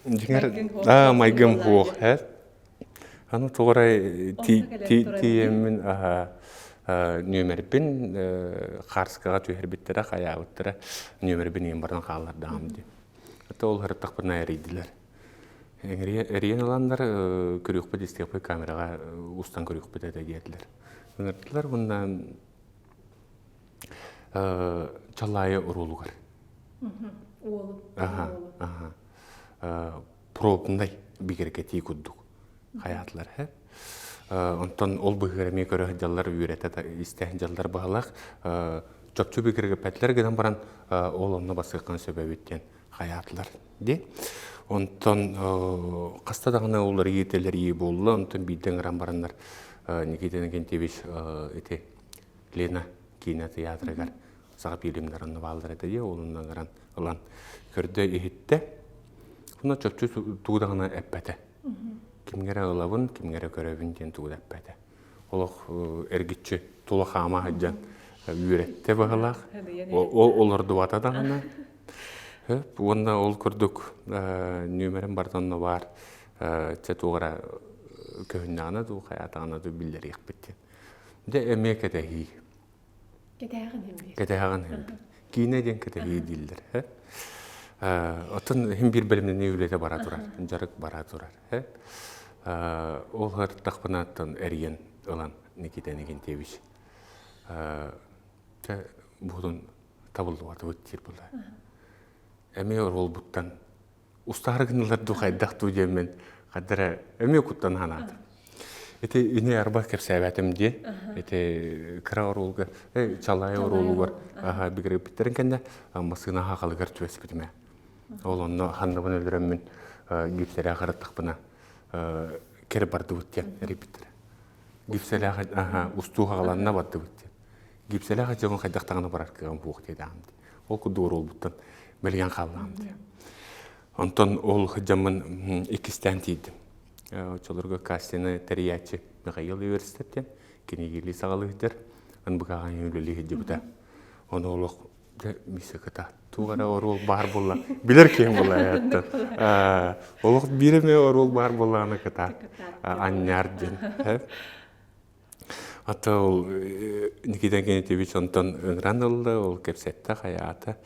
Дьиҥэр майгым суох. Аны тоҕо эрэ тиийэммин нүөмэрбин хаарскаҕа түһэрбиттэрэ, хайаабыттара нүөмэрбин ийэм баран хааллардаҕым дии. Это ол ырыттахпына эрийдилэр. Эрийэн ыланнар көрүөхпүт истиэхпит камераҕа устан көрүөхпүт этэ диэтилэр. Ыҥырдылар уонна Чаллаайы уруулугар. Уолу. Аха, аха. Пробнай бигэргэтии курдук хайаатылар һэ. Онтон ол быһыыр эмиэ көрө сылдьаллар, үөрэтэ истэ сылдьаллар баһылаах. Чопчу бигэргэппэтилэр гынан баран ол онно басыаххын сөп эбит диэн хайаатылар дии. Онтон хаста даҕаны уларыйыы тэлэрийии буолла. Онтон биирдэ ыҥыран бараннар Никита Иннокентьевич ити Лена киинэ тыйаатырыгар саха фильмнэр онно бааллар этэ дии, ол онно ыҥыран ылан көрдө-иһиттэ. Онно чопчу тугу даҕаны эппэтэ. Кимҥэ эрэ ылабын, кимҥэ эрэ көрөбүн диэн тугу да эппэтэ. Олох эргиччи тула хаама сылдьан үөрэттэ быһылаах. Ол олордубата даҕаны. Уонна ол курдук нүөмэрим барыта онно баар. Чэ туох эрэ көһүннэҕинэ дуу, хайаатаҕына дуу биллэриэхпит диэн. Дьэ эмиэ кэтэһии. Кэтэһэҕин иһин биир. Кэтэһэҕин иһин биир. Киинэ диэн кэтэһии дииллэр. Оттон иһин биир бэлэмнэнии үлэтэ бара турар, дьарык бара турар. Ол ырыттахпынаттан эрийэн ылан Никита Иннокентьевич чэ буһутун табыллыбатыбыт диир буолла. Эмиэ оруолбуттан устаары гыналар дуу хайдах дуу диэммин хаддара эмиэ куттан ханаатым. Ити ини арба кэпсээбэтим диэн ити кыра оруолга чалай оруолугар бигэргэппиттэрин кэннэ массыына хаалыгар түбэспитим ээ. Ол онно ханныбын өлөрөммүн гипсэлээх ырыттахпына кэр бардыбыт диэн эрийбиттэрэ. Гипсэлээх устуу хаҕаланна бардыбыт диэн. Гипсэлээх дьоҥу хайдах даҕаны барар кыаҕым суох диэтэҕим дии. Ол курдук оруолбуттан мэлийэн хааллаҕым дии. Онтон ол сылдьаммын иккистээн тиийдим. Оччолорго кастины тэрийээччи Михаил Иверстер диэн кинигилии саҕалыһдьар, НБК-ҕа үлэлии сылдьыбыта. Ону олох дьэ миссэ кыта туох эрэ оруол баар буолла билэр киһим буолла аяттан олох биир эмэ оруол баар буоллаҕына кыта анньаар диэн Ата ол Никита Геннадьевич онтон ыҥыран ылла, ол кэпсэттэ, хайаата,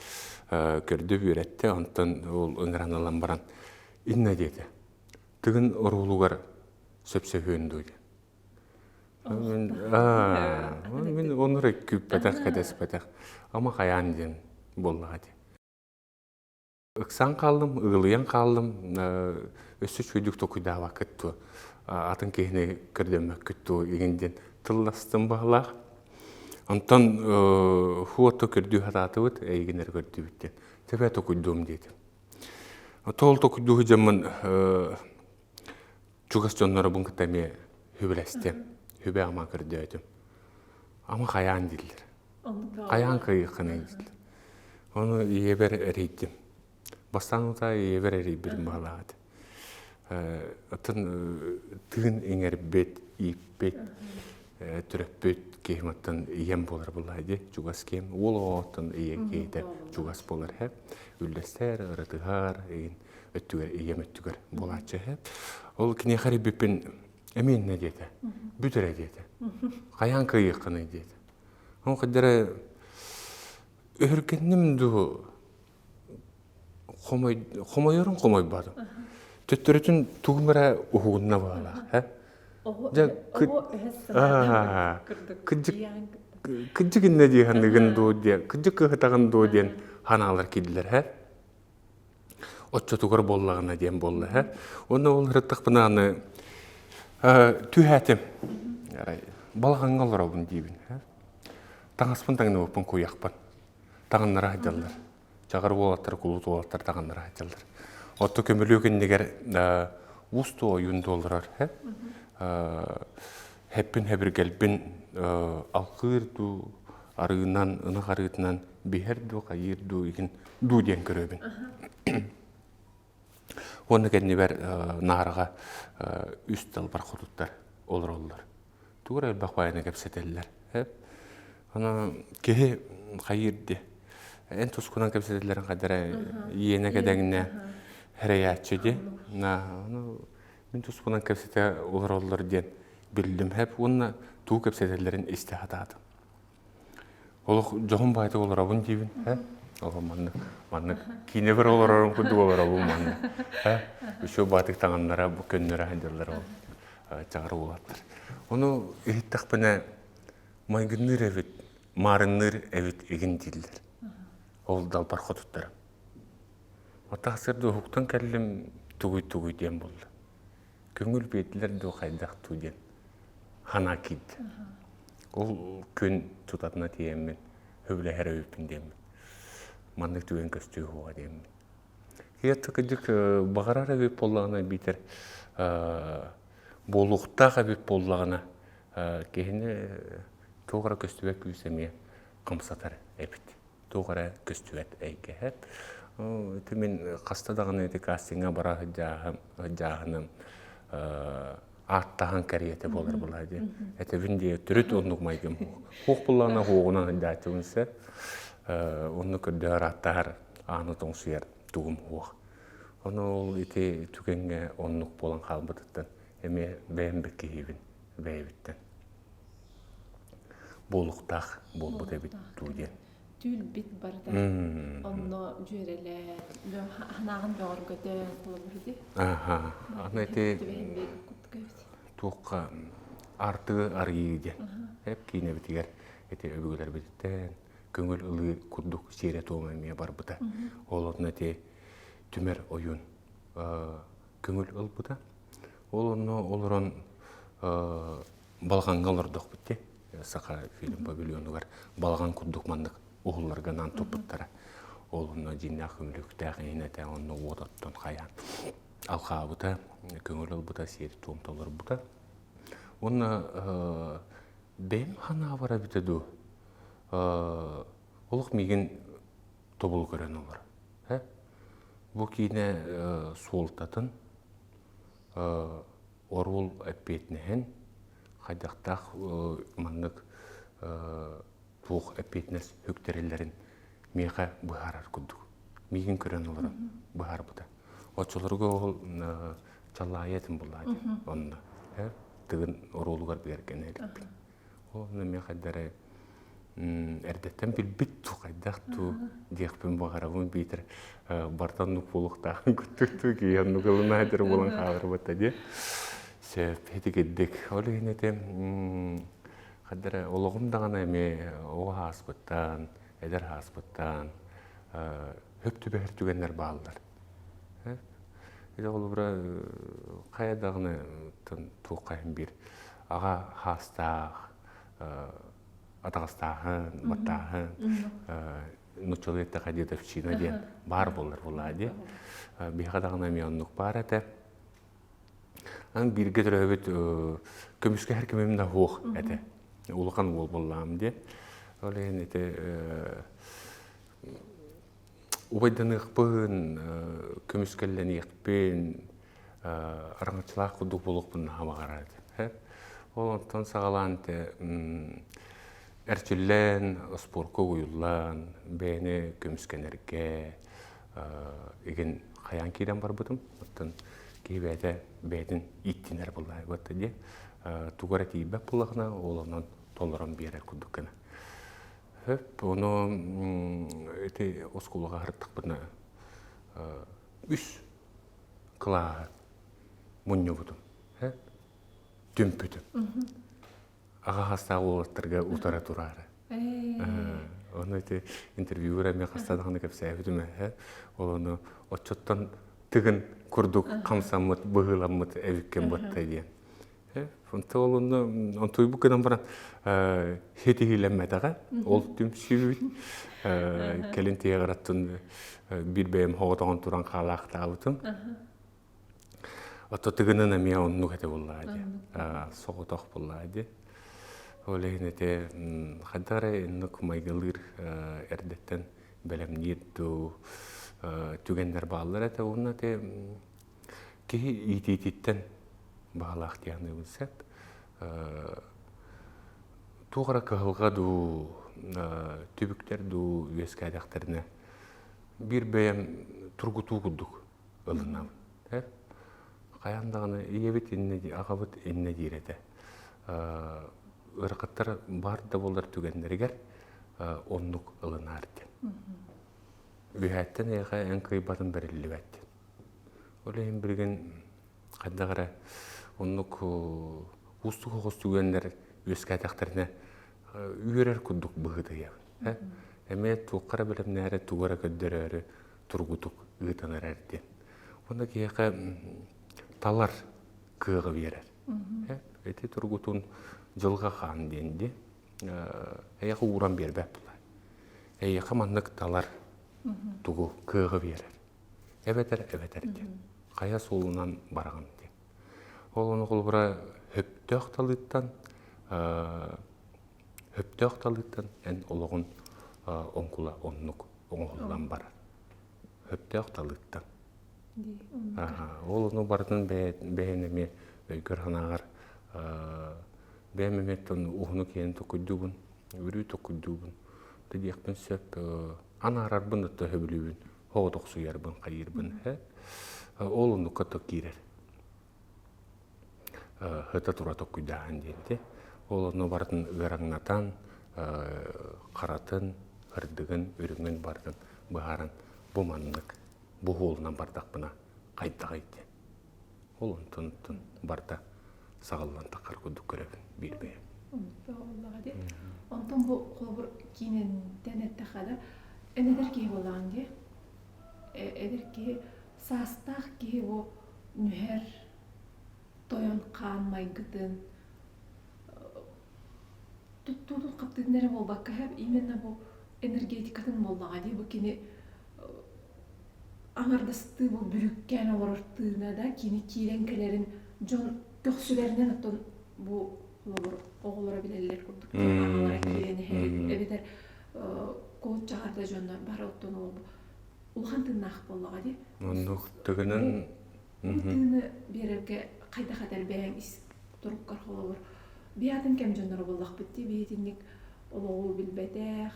көрдө үөрэттэ, онтон ол ыҥыран ылан баран инна диэтэ. Тыгын оруолугар сөпсөһүөн дуу диэн. Мин оннура күүппэтэх, кэтэспэтэх. Ама хайаан диэн буоллаҕа дии. Ыксаан хааллым, ыгылыйан хааллым, өссө үчүгэйдик толкуйдаабаккыт дуо, атын киһини көрдөммөккүт дуо игин диэн тылластым баһылаах. Онтон хуотто көрдүү сатаатыбыт, эйигин эрэ көрдүүбүт диэн. Тэбэ токуйдуом диэтим. Тоол токуйдуу сылдьаммын чугас дьоннорбун кытта эмиэ хүбэлэстим, хүбэ-ама көрдөөтүм. Ама хайаан дииллэр. Хайаан кыайыаххыный дииллэр. Ону ийэбэр эрийдим. Бастаан утаа ийэбэр эрийбитим баҕалаах этэ. Оттон тыын иҥэрбит, ииппит, төрөппүт киһим оттон ийэм буолар буоллаҕа дии, чугас киһим. Уол оҕоттон ийэ киһитэ чугас буолар һэ. Үллэстэр, ырытыһар, игин өттүгэр, ийэм өттүгэр буолааччы һэ. Ол киниэхэ эрийбиппин эмиэ иннэ диэтэ. Бүт эрэ диэтэ. Хайаан кыайыаххыный диэтэ. Ол хайдара өһүргэнним дуу хомойорун хомойбатым. Төттөрүтүн тугум эрэ уһугунна баалаах. Дьэ кырдьык кырдьык иннэ дии саныгын дуу диэн кырдьык кыһытаҕын дуу диэн ханаалар киирдилэр һэ. Оччотугар буоллаҕына диэн буолла һэ. Уонна ол ырыттахпына аны түһээтим. Балаҕаҥҥа олоробун диибин. Таҥаспын таҥныбыппын куйахпын. Таҥыннара сылдьаллар. Чаҕар уолаттар, кулут уолаттар таҥыннара сылдьаллар. Отто көмүлүөк иннигэр уус туу ойуун туолларар. Хэппин хэбиргэлбин алкыыр дуу, арыынан, ынах арыытынан биһэр дуу, хайыыр дуу, игин дуу диэн көрөбүн. Уонна кэннибэр наараҕа үс далбар хотуттар олороллор. Тугу эрэ элбэх баайаны кэпсэтэллэр. Аны киһи хайыыр дии. Эн тускунан кэпсэтэллэрин хайдара иэнэ кэдэҥнэ хэрэйээччи дии. Ону Мин туспунан кэпсэтэ олороллор диэн биллим хэп уонна тугу кэпсэтэллэрин истэ сатаатым. Олох дьоһун баайдык олоробун диибин, э? Олох маннык, маннык киинэ көрө олорорум курдук олоробун маннык. Э? Үчүгэй баатык таҥаннара бу көннөрө сылдьаллар ол чаҕар уолаттар. Ону иһиттэхпинэ майгынныыр эбит, маарынныыр эбит игин дииллэр. Ол далбар хотуттарым. Атаах сырды уһуктан кэллим тугуй-тугуй диэн буолла. Көҥүл биэрдилэр дуу хайдах дуу диэн санаа киирдэ. Ол күн тутатына тиийэммин сөбүлэһэр эбиппин диэммин. Маннык түгэн көстүө суоҕа диэммин. Киһи кырдьык баҕарар эбит буоллаҕына биитэр буолуохтаах эбит буоллаҕына киһини туох эрэ көстүбэт күүс эмиэ хамсатар эбит. Туох эрэ көстүбэт эйгэһэ. Ити мин хаста даҕаны ити кастиҥҥа бара сылдьааһыным ааттаһан кэриэтэ буолар буолаа дии. Этэбин дии төрүт оннук майгым. Хуох буллаҕына хуоҕунан сылдьааччыбын сөп. Онну көрдөһөр ааттаһар ааны тоҥсуйар тугум хуох. Ону ол ити түгэҥҥэ оннук буолан хаалбытыттан эмиэ бэйэм бэккиһиибин бэйэбиттэн. Буолуктаах буолбут эбит дуу диэн. Түүл-бит барыта онно дьүөрэлээн, санааҕын бөҕөргөтөн холобур ити. Аха. Аны ити туохха артыгы арыйыы диэн. Эп киинэбитигэр ити өбүгэлэрбититтэн көҥүл ылыы курдук сиэрэ-туома эмиэ барбыта. Ол онно ити түмэр ойуун көҥүл ылбыта. Ол онно олорон балаҕаҥҥа олордохпут дии. Саха фильм павильонугар балаҕан курдук маннык уһулларга анаан туппуттара. Ол онно дьиҥнээх көмүлүктээх иһин этэ, онно уот оттон хайаан алхаабыта, көҥүл ылбыта, сиэри-туом толорбута. Уонна бэйэм ханаабар эбитэ дуу, олох миигин тобулу көрөн олор. Бу киинэ суолтатын оруол эппиэтинэһин хайдахтаах маннык туох эппиэтинэс үктэриллэрин миэхэ быһаарар курдук. Миигин көрөн олорон быһаарбыта. Оччолорго ол чаллаайа этим буллаа онно. Тыгын оруолугар бигэргэнэ иликпин. Онно миэхэ хайдары эрдэттэн билбит ту хайдах ту диэхпин баҕарабын биитэр бартан оннук буолуохтааҕын курдук ту киһи оннук ылынаайдыр буолан хааларбыта диэ сөп итигирдик ол иһин ити хайдара олоҕум даҕаны эмиэ оҕо ааспыттан эдэр ааспыттан хөп түбэһэр түгэннэр бааллар ити холобура хайа даҕаны туохха иһин биир аҕа хаастаах атаҕастааһын, баттааһын, нууччалыы эттэххэ дедовщина диэн баар буолар буоллаа дии. Биһиэхэ даҕаны эмиэ оннук баар этэ. Аны бииргэ төрөөбүт көмүскэһэр кимим да суох этэ. Улахан уол буоллаҕым диэн. Ол иһин ити убайданыахпын, көмүскэллэниэхпин, араҥаччылаах курдук буолуохпун наһаа баҕарар этим. Ол онтон саҕалаан эрчиллэн, спорка угуйуллан, бэйэни көмүскэнэргэ игин хайаан киирэн барбытым. Оттон киһи бэйэтэ бэйэтин ииттинэр буоллаҕа дии. Тугу эрэ тиийбэт буоллаҕына, ол онон толорон биэрэр курдук гына. Сөп, ону ити оскуолаҕа сырыттахпытына үс кылааһы мунньубутум, түмпүтүм. Аҕа хастаах уолаттарга утара тураары. Ону ити интервьюгар эмиэ хаста даҕаны кэпсээбитим ээ. Ол ону оччоттон тыгын курдук хамсаммыт, быһыыламмыт эбиккин батта диэн. Онто ол онно онтуйбут гынан баран ситиһиилэммэтэҕэ. Ол түмсүүбүт. Кэлин тиһэҕэр биир бэйэм хоҕотоҕон туран хаалаахтаабытым. Ото тыгынын эмиэ оннук этэ буоллаҕа дии. Соҕотох буоллаҕа дии. Ол иһин ити хайдах эрэ иннук майгылыыр эрдэттэн бэлэмниир дуу түгэннэр бааллар этэ. Уонна ити Киһи иитиититтэн баҕалаах дии саныыбын сөп. Туох эрэ кыһалҕа дуу, түбүктэр дуу үөскээтэхтэринэ биир бэйэм тургутуу курдук ылынабын. Хайаан даҕаны ийэбит иннэ аҕабыт иннэ диир этэ. Ыарахаттар баар да буолар түгэннэригэр оннук ылынаар диэн. Үөһээттэн эйиэхэ эн кыайбатын бэриллибэт диэн. Ол иһин билигин хайдах эрэ оннук уустук оҕус түгэннэр үөскээтэхтэринэ үөрэр курдук быһыытыйабын. Эмиэ туохха эрэ бэлэмнээри, тугу эрэ көрдөрөөрү тургутук ыытан эрэр диэн. Уонна киһиэхэ талар кыаҕы биэрэр. Ити тургутун дьылҕа хаан диэн дии. Эйиэхэ ууран биэрбэт буолар. Эйиэхэ маннык талар тугу кыаҕы биэрэр. Эбэтэр эбэтэр диэн. Хайа суолунан бараҕын диэн. Ол ону холобура хөптөөх талыыттан хөптөөх талыыттан эн олоҕун оҥкула оннук оҥоһуллан барар. Хөптөөх талыыттан. Ол ону барытын бэйэн эмиэ өйгөр-санааҕар бэйэм эмиэ уһуну киэҥ токуйдуубун, өрүү токуйдуубун да диэхпин сөп. Анаарарбын да төһөбүлүүбүн, оҕотохсуйарбын, хайыырбын. Ол оннукка то киирэр. Хыта тура токуйдааһын диэнти. Ол онно барытын ыараҥнатан, харатын, ырдыгын, үрүҥүн барытын быһааран бу маннык бу уолунан бардахпына хайдаҕый диэн. Ол онтон барда саҕаллан таххар курдук көрөбүн биир бэйэм. Онтон бу холобур киинэнтэн эттэххэ да эн эдэр киһи буоллаҕыҥ дии. Эдэр киһи саастаах киһи бу нүһэр тойон хаан майгытын туттуутун хаптыытын эрэ буолбакка именно бу энергетикатын буоллаҕа дии бу кини аҥардастыы бу бүрүккээн олорор тыына да кини киирэн кэлэрин дьон көхсүлэринэн оттон бу холобур оҕолоро билэллэр курдук аҕалара киирэн иһэрин эбэтэр куоччаҕарда дьонно бары оттон ол улахан тыыннаах буоллаҕа дии оннук тыгынан бу тыыны биэрэргэ хайдах этэр бэйэҥ ис туруккар холобур биатын кэм дьонноро буоллахпыт дии биһитинник олоҕу билбэтэх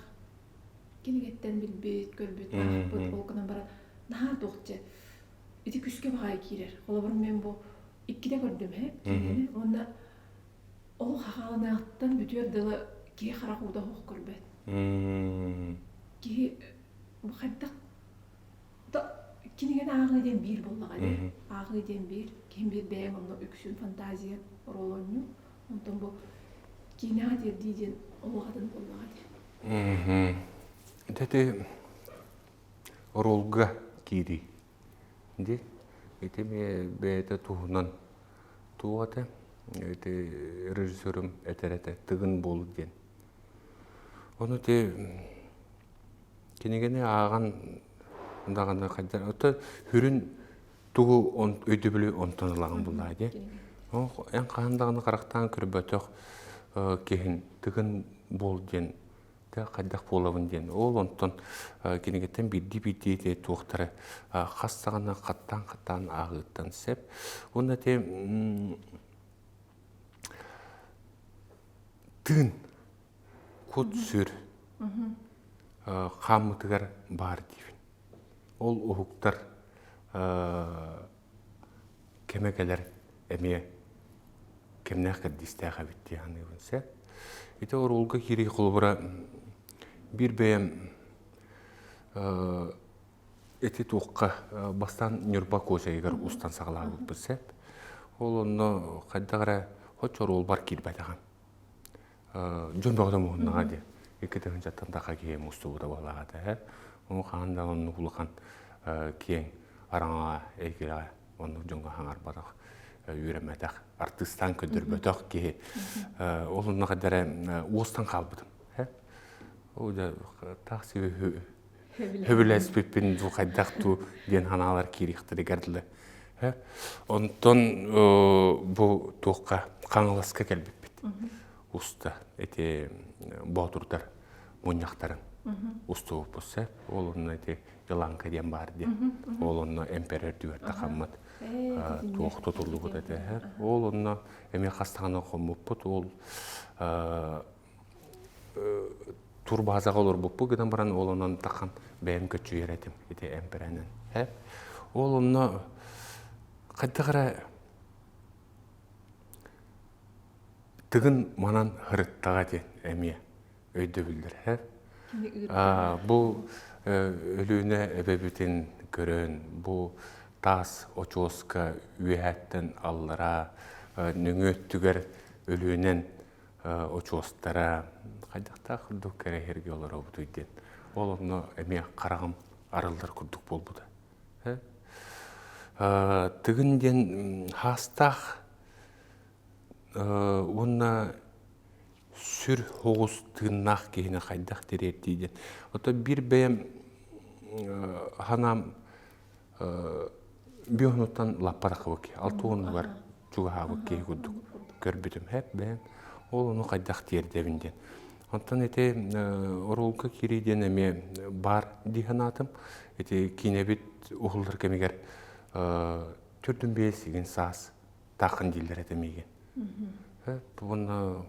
кинигэттэн билбит, көрбүт, аахпыт, ол гынан баран наһаа туох дьэ ити күскэ баҕайы киирэр. Холобур, мен бу иккитэ көрдүм ээ кинини уонна ол хахааланыаҕыттан бүтүөр дылы киһи харах уута суох көрбөт. Киһи бу хайдах да кинигэни ааҕыы диэн биир буоллаҕа дии. Ааҕыы диэн биир, киһим биир бэйэҥ онно үксүн фантазия оруолу оонньуур. Онтон бу киинэҕэ тиэрдии диэн олох атын буоллаҕа дии. Ити оруолга киирии. Ди ити бэйэтэ туһунан туох этэ? Ити режиссерым этэр этэ тыгын буол диэн. Ону ити кинигэни ааҕан даҕаны хайдах оттон сүрүн тугу өйдөбүлү онтон ылаҕын буллаа дии. Эн хаһан даҕаны харахтаан көрбөтөх киһин тыгын буол диэн хайдах буолабын диэн. Ол онтон кинигэттэн биирдии-биирдии туохтара хас саҕана хаттаан-хаттаан ааҕыыттан сөп. Уонна ити тыын кут-сүр хааммытыгар баар диибин. Ол уһуктар кэмэ кэлэр эмиэ кэмнээх кэрдиистээх эбит дии саныыбын сөп. Ити оруолга киирии холобура биир бэйэм ити туохха бастаан Ньурба Куочайыгар устан саҕалаабыппыт сөп. Ол онно хайдах эрэ оччо оруолбар киирбэтэҕим. Дьон бөҕөтө муһуннаҕа дии. 2 тыһыынчаттан таха киһи мустубута буоллаҕа этэ. Ону хаһан да оннук улахан киэҥ араҥаҕа эйгэлэҕэ оннук дьоҥҥо хаҥарбатах, үөрэммэтэх, артыыстаан көрдөрбөтөх киһи. Ол онно хайдара уостан хаалбытым. Ол дьэ таах сөбүлэспиппин дуу хайдах дуу диэн санаалар киириэхтэригэр дылы. Онтон бу туохха Хаҥаласка кэлбиппит. Уста ити боотурдар мунньахтарын устубуппут сөп. Ол онно ити Еланка диэн баар диэн. Ол онно эмпэрэр түгэр тахаммыт туох тутуллубут этэ. Ол онно эмиэ хас даҕаны хоммуппут. Ол турбазаҕа олорбуппут гынан баран ол онон тахан бэйэм көччүйэр этим ити эмпэрэнэн. Ол онно хайдах эрэ. Тыгын манан һырыттаҕа диэн эмиэ өйдөбүллэр. Бу Өлүөнэ эбэбитин көрөн, бу таас очуоска үөһээттэн аллараа нөҥүө өттүгэр Өлүөнэн очуостара хайдахтаах курдук кэрэһэргэ олоробутуй диэн. Ол онно эмиэ хараҕым арыллар курдук буолбута. Тыгын диэн хаастаах уонна сүр оҕус тыыннаах киһини хайдах тириэрдии диэн. Оттон биир бэйэм санаам биоһунуттан лаппарахыбыт киһи, алтуонугар чугаһаабыт киһи курдук көрбүтүм. Хэп бэйэм ол ону хайдах тиэрдэбин диэн. Онтон ити оруолга киирии диэн эмиэ баар дии санаатым. Ити киинэбит уһуллар кэмигэр төрдүн биэс игин саас таахын дииллэр этэ миигин. Уонна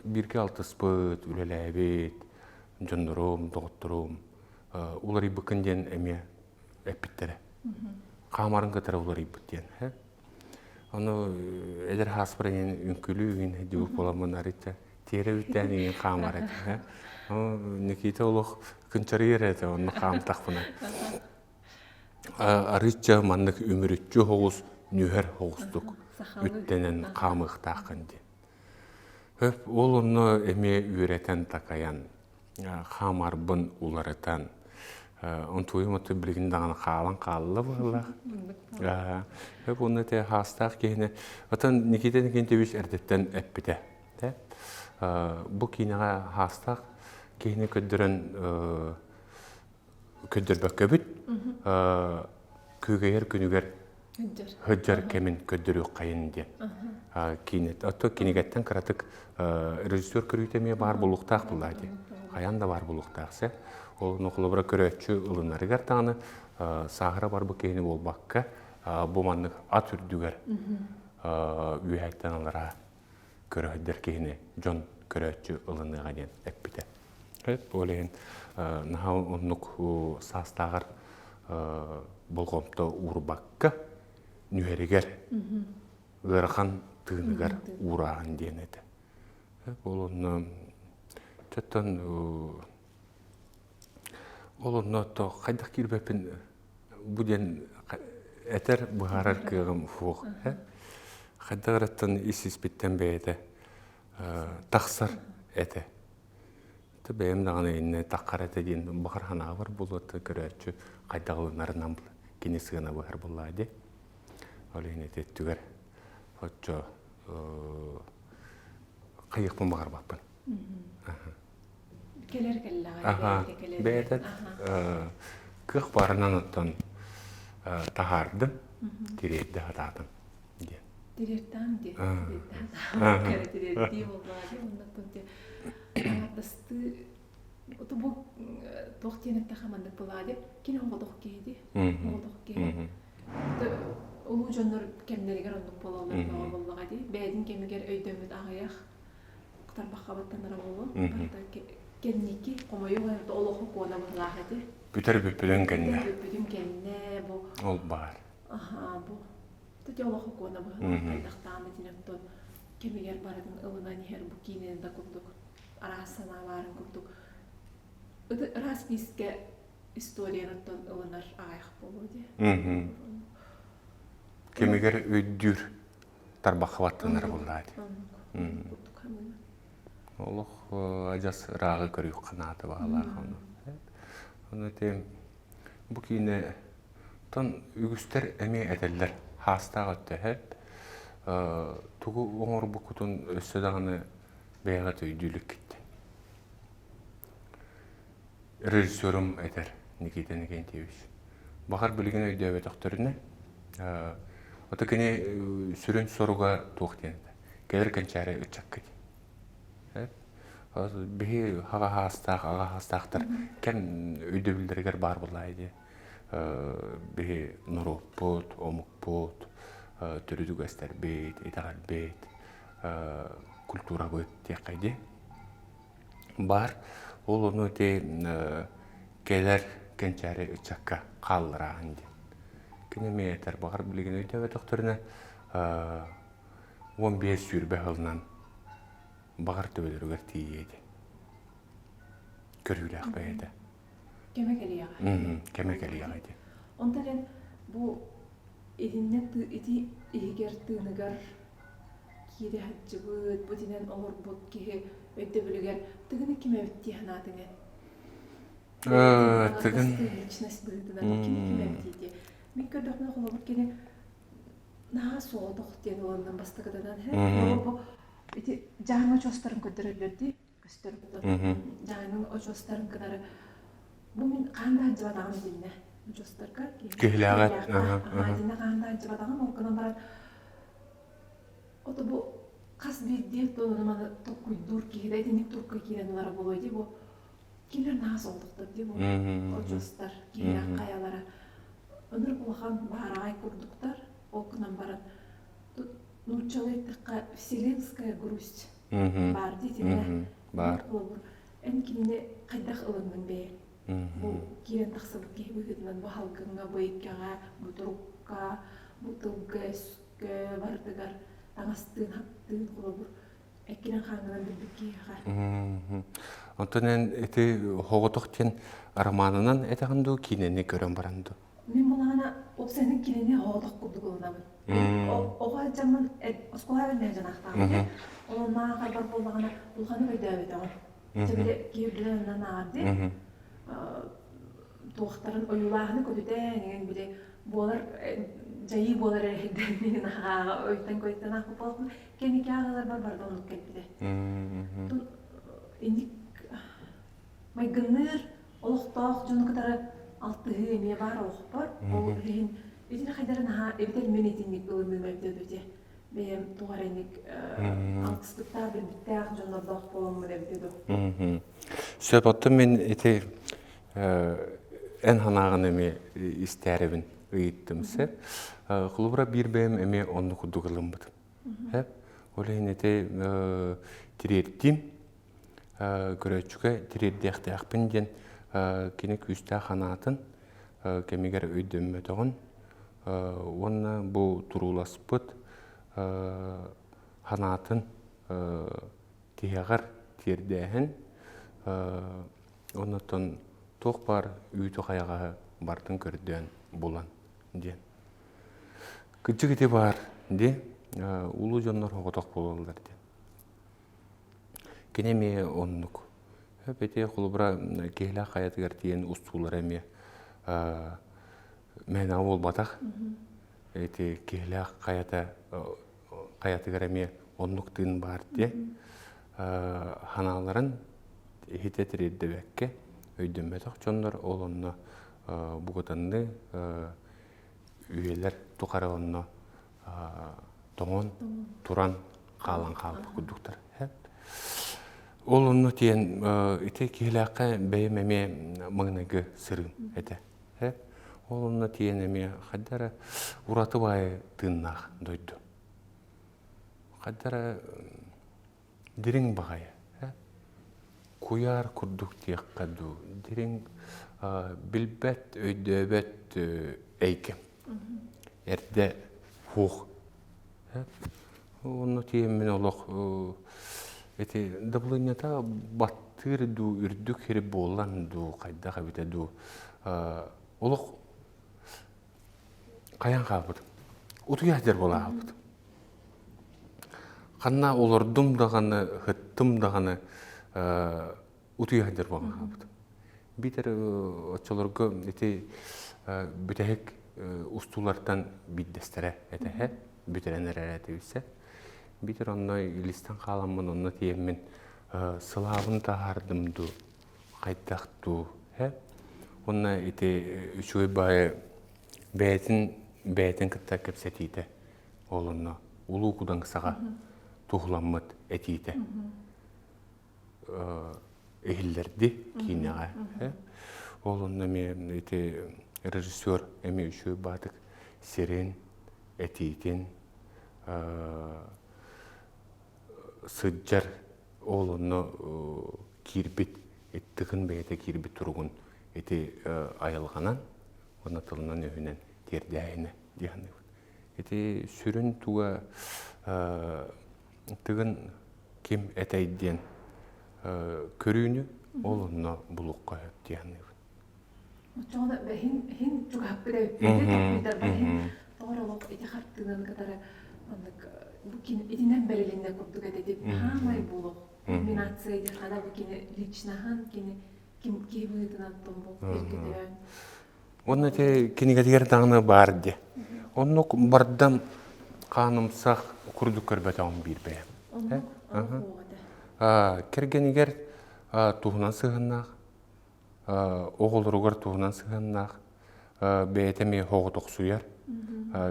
бииргэ алтыспыт, үлэлээбит дьоннорум, доҕотторум уларыйбыккын диэн эмиэ эппиттэрэ. Хаамарын кытары уларыйбыт диэн. Ону эдэр хааспар иһин үҥкүлүү иһин дьыбык буоламмын арыйда тиэрэ үттээн иһин хаамар этим. Никита олох кынчарыйар этэ онно хаамтахпына. Арыычча маннык үмүрүччү оҕус, нүһэр оҕустук үттэнэн хаамыахтааххын диэн. Хөп, ол онно эмиэ үөрэтэн-такайан, хаамарбын уларытан, онтуйум оту билигин даҕаны хаалан хаалла быһыылаах. Хөп, уонна ити хаастаах киһини, отон Никита Никитевич эрдэттэн эппитэ. Бу киинэҕэ хаастаах киһини көрдөрөн көрдөрбөккөбүт күөгэйэр күнүгэр сылдьар кэмин көрдөрүөххэйин диэн киинэ ото кинигэттэн кыратык режиссер көрүүтэ эмиэ баар буолуохтаах буоллаа дии хайаан да баар буолуохтаах сэ ол холобура көрөөччү ылынарыгар даҕаны сааһыра барбыт киһини буолбакка бу маннык ат үрдүгэр үөһэттэн алараа көрөһүдэр киһини дьон көрөөччү ылыныаҕа диэн эппитэ. Ол иһин наһаа оннук саастааҕар болҕомто уурбакка нүһэригэр ыарахан тыыныгар уурааһын диэн этэ. Ол онно чоттон ол онно хайдах киирбэппин бу диэн этэр быһаарар кыаҕым суох. Хайдах эрэ ис испиттэн бэйэтэ тахсар этэ. Бэйэм даҕаны иннэ таххар этэ диэн баҕар санаабар буолуо көрөөччү хайдах ылынарынан кини сыана быһар буоллаа дии. Ол иһин ити өттүгэр оччо хайыахпын баҕарбаппын. Кэлэр кэллэҕэ бэйэтэ кыах баарынан оттон таһаардым, тириэрдэ сатаатым диэн. Тириэртэҕим дии. Тириэрдии буоллаҕа дии. Оннуттан аҥардастыы бу туох диэн эттэххэ маннык буоллаҕа дии. Кини оҕотох киһи дии. Оҕотох киһи. Улуу дьоннор кэмнэригэр оннук буолаллар буоллаҕа дии. Бэйэтин кэмигэр өйдөммүт аҕыйах тарбахха баттанара буолуо. Барыта кэнники хомойуох эрдэ олох окуона быһылаах этэ. Бүтэр бүппүтүн кэннэ. Бүппүтүн кэннэ бу. Ол баар. Аһаа бу. Тете олох окуона быһылаах хайдахтаан итинэн тон кэмигэр барытын ылынан иһэр бу киинэн да курдук араас санаа баарын курдук ыраас киискэ историянан ылынар аҕайах буолуо дии. Кэмигэр өйдүүр тарбахха баттанар буоллаа дии. Олох адьас ырааҕы көрүөххэ наада баҕалаах ону. Ону ити бу киинэ тон үгүстэр эмиэ этэллэр хаастаах өттө эһэт тугу оҥорбуккутун өссө даҕаны бэйэҕит өйдүү иликкит. Режиссерум этэр Никита Никентьевич. Баҕар билигин өйдөөбөтөхтөрүнэ, ото кини сүрүн соруга туох диэн этэ? Кэлэр кэнчээри ыччаккыт. Биһи аҕа хаастаах, аҕа хаастаахтар кэм өйдөбүллэригэр баар буоллаа дии. Биһи норуоппут, омукпут, төрүт үгэстэрбит, итэҕэлбит, культурабыт диэххэ дии. Баар. Ол ону ити кэлэр кэнчээри ыччакка хаалларааһын диэн. Кини эмиэ этэр, баҕар билигин өйдөөбөтөхтөрүнэ 15-сүүрбэ сылынан. баҕар төбөлөрүгэр тиийиэ этэ. Көрүүлээх бэйэтэ. Кэмэ кэлиэҕэ. Кэмэ кэлиэҕэ ити. Онтон эн бу итиннэ ити иһигэр тыыныгар киирэ сылдьыбыт, бу итинэн олорбут киһи өйдөбүлүгэр тыгыны ким эбит дии санаатыҥ эн? Тыгын личность быһыытынан ким ким эбит дии. Мин көрдөхпүнэ холобур кини наһаа соҕотох диэн уонна бастакытынан бу ити дьааҥы очуостарын көрдөрөллөр дии көстөр дьааҥы очуостарын кытары бу мин хаан да сылдьыбатаҕым итиннэ очуостарга киһилээҕэ итиннэ хаан да сылдьыбатаҕым ол гынан баран ото бу хас биирдии туону маны толкуйдуур киһи да итинник турка киирэн ылара буолуо дии бу кинилэр наһаа соҕотохтор дии бу очуостар киһилээх хайалара ынырык улахан баараҕай курдуктар ол гынан баран нууччалыы эттэххэ вселенская грусть баар дии итиннэ баар холобур эн кинини хайдах ылынныҥ бэйэҥ бу киирэн тахсыбыт киһи быһыытынан бу халгыҥҥа бу эйгэҕэ бу турукка бу тылга өскө барытыгар таҥастыын хаптыын холобур эккинэн хааҥҥынан билбит киһиэхэ. Онтон эн ити Хоҕотох диэн романынан этэҕин дуу, киинэни көрөн баран дуу? Мин булаҕына уопсайынан кинини хоҕотох курдук ылынабын. Оҕо сылдьаммын оскуола бэрнэһэ дьанаахтаабын. Ол мааҕар буоллаҕына улаханнык өйдөөбөтөҕүм. Чэ били киһи үрдүнэн аннан ааҕар дии. Туохтарын ойуулааһыны көтүтэн иҥэн били буолар дьайыы буолар эрэһирдэрин ааҕа өйтөн көтүтэн аахпыт Кэнники ааҕыыларбар барыта оннук кэлбитэ. Инник майгынныыр олохтоох дьону кытары алтыһыы эмиэ баар олохпор. Ол иһин итини хайдары наһаа эбэтэр мин итинник ылыныым эбитэ дуу бэйэм туох эрэ инник алтыспыттаах, билбиттээх дьоннордоох буоламмын эбитэ дуу. Сөп, оттон мин ити эн санааҕын эмиэ истээрибин ыйыттым сөп. Холобура биир бэйэм эмиэ оннук курдук ылыммытым. Сөп. Ол иһин ити тириэрдиим, көрөөччүгэ тириэрдиэхтээхпин диэн кини күүстээх санаатын кэмигэр өйдөммөтөҕүн уонна бу турууласпыт санаатын тиһэҕэр тиэрдээһин оннуттан туох баар үүтү-хайаҕаһы барытын көрдөөн булан диэн. Кырдьык ити баар дии, улуу дьоннор соҕотох буолаллар диэн. Кини эмиэ оннук. Ити холобура киһилээх хайатыгар тиийэн устуулара эмиэ мээнэҕэ буолбатах. Ити киһилээх хайата хайатыгар эмиэ оннук тыын баар диэн санааларын иһитэ тириэрдибэккэ өйдөммөтөх дьоннор ол онно бугутанныы үйэлэр тухары онно тоҥон туран хаалан хаалбыт курдуктар. Ол онно тиэн ити киһилээххэ бэйэм эмиэ маҥнайгы сырыым этэ. Ол онно тиэн эмиэ хайда эрэ ураты баайы тыыннаах дойду. Хайда эрэ дириҥ баҕайы куйаар курдук диэххэ дуу дириҥ билбэт өйдөөбөт эйгэм эрдэ суох онно тиийэммин олох ити дабылыанньата баттыыр дуу үрдүк сир буолан дуу хайдах эбитэ дуу олох хайан хаалбытым утуйа сылдьар буола хаалбытым Ханна олордум даҕаны, ыһыттым даҕаны утуйа сылдьар буолан хаалбытым. Биитэр оччолорго ити бүтэһик устуулартан биирдэстэрэ этэһэ, бүтэрэн эрэр этибисэ. Биитэр онно илистэн хааламмын, онно тиийэммин сылаабын таһаардым дуу, хайдах дуу, һэ? Уонна ити үчүгэй баайы бэйэтин бэйэтин кытта кэпсэтиитэ Ол онно Улуу Кудаҥсаҕа туһуламмыт этиитэ иһиллэрди киинэҕэ. Ол онно эмиэ ити режиссер эмиэ үчүгэй баатык сирин, этиитин сылдьар ол онно киирбит иттыгын бэйэтэ киирбит туругун ити айылҕанан уонна тылынан-өһүнэн тиэрдээһинэ дии саныыбын. Ити сүрүн туга тыгын ким этэй диэн көрүүнү ол онно булуохха сөп дии саныыбын. Оччоҕуна бэһин иһин чугаһаппыт эбиппит толкуйдарбар иһин тоҕо эрэ олох ити хартыынаны кытары маннык бу кини итинэн бэрилиннэ курдук этэ дип хаамай буолуох кульминация диэн ана бу кини личноһын кини ким киһи быһыытынан томбу иргитирэн Уонна ити кинигэтигэр даҕаны баар дии. Оннук бардам хаанымсах курдук көрбөтөҕүм биир бэйэм. Оннук оннук этэ. Кэргэнигэр туһунан сыһыаннаах, оҕолоругар туһунан сыһыаннаах, бэйэтэ эмиэ оҕотохсуйар.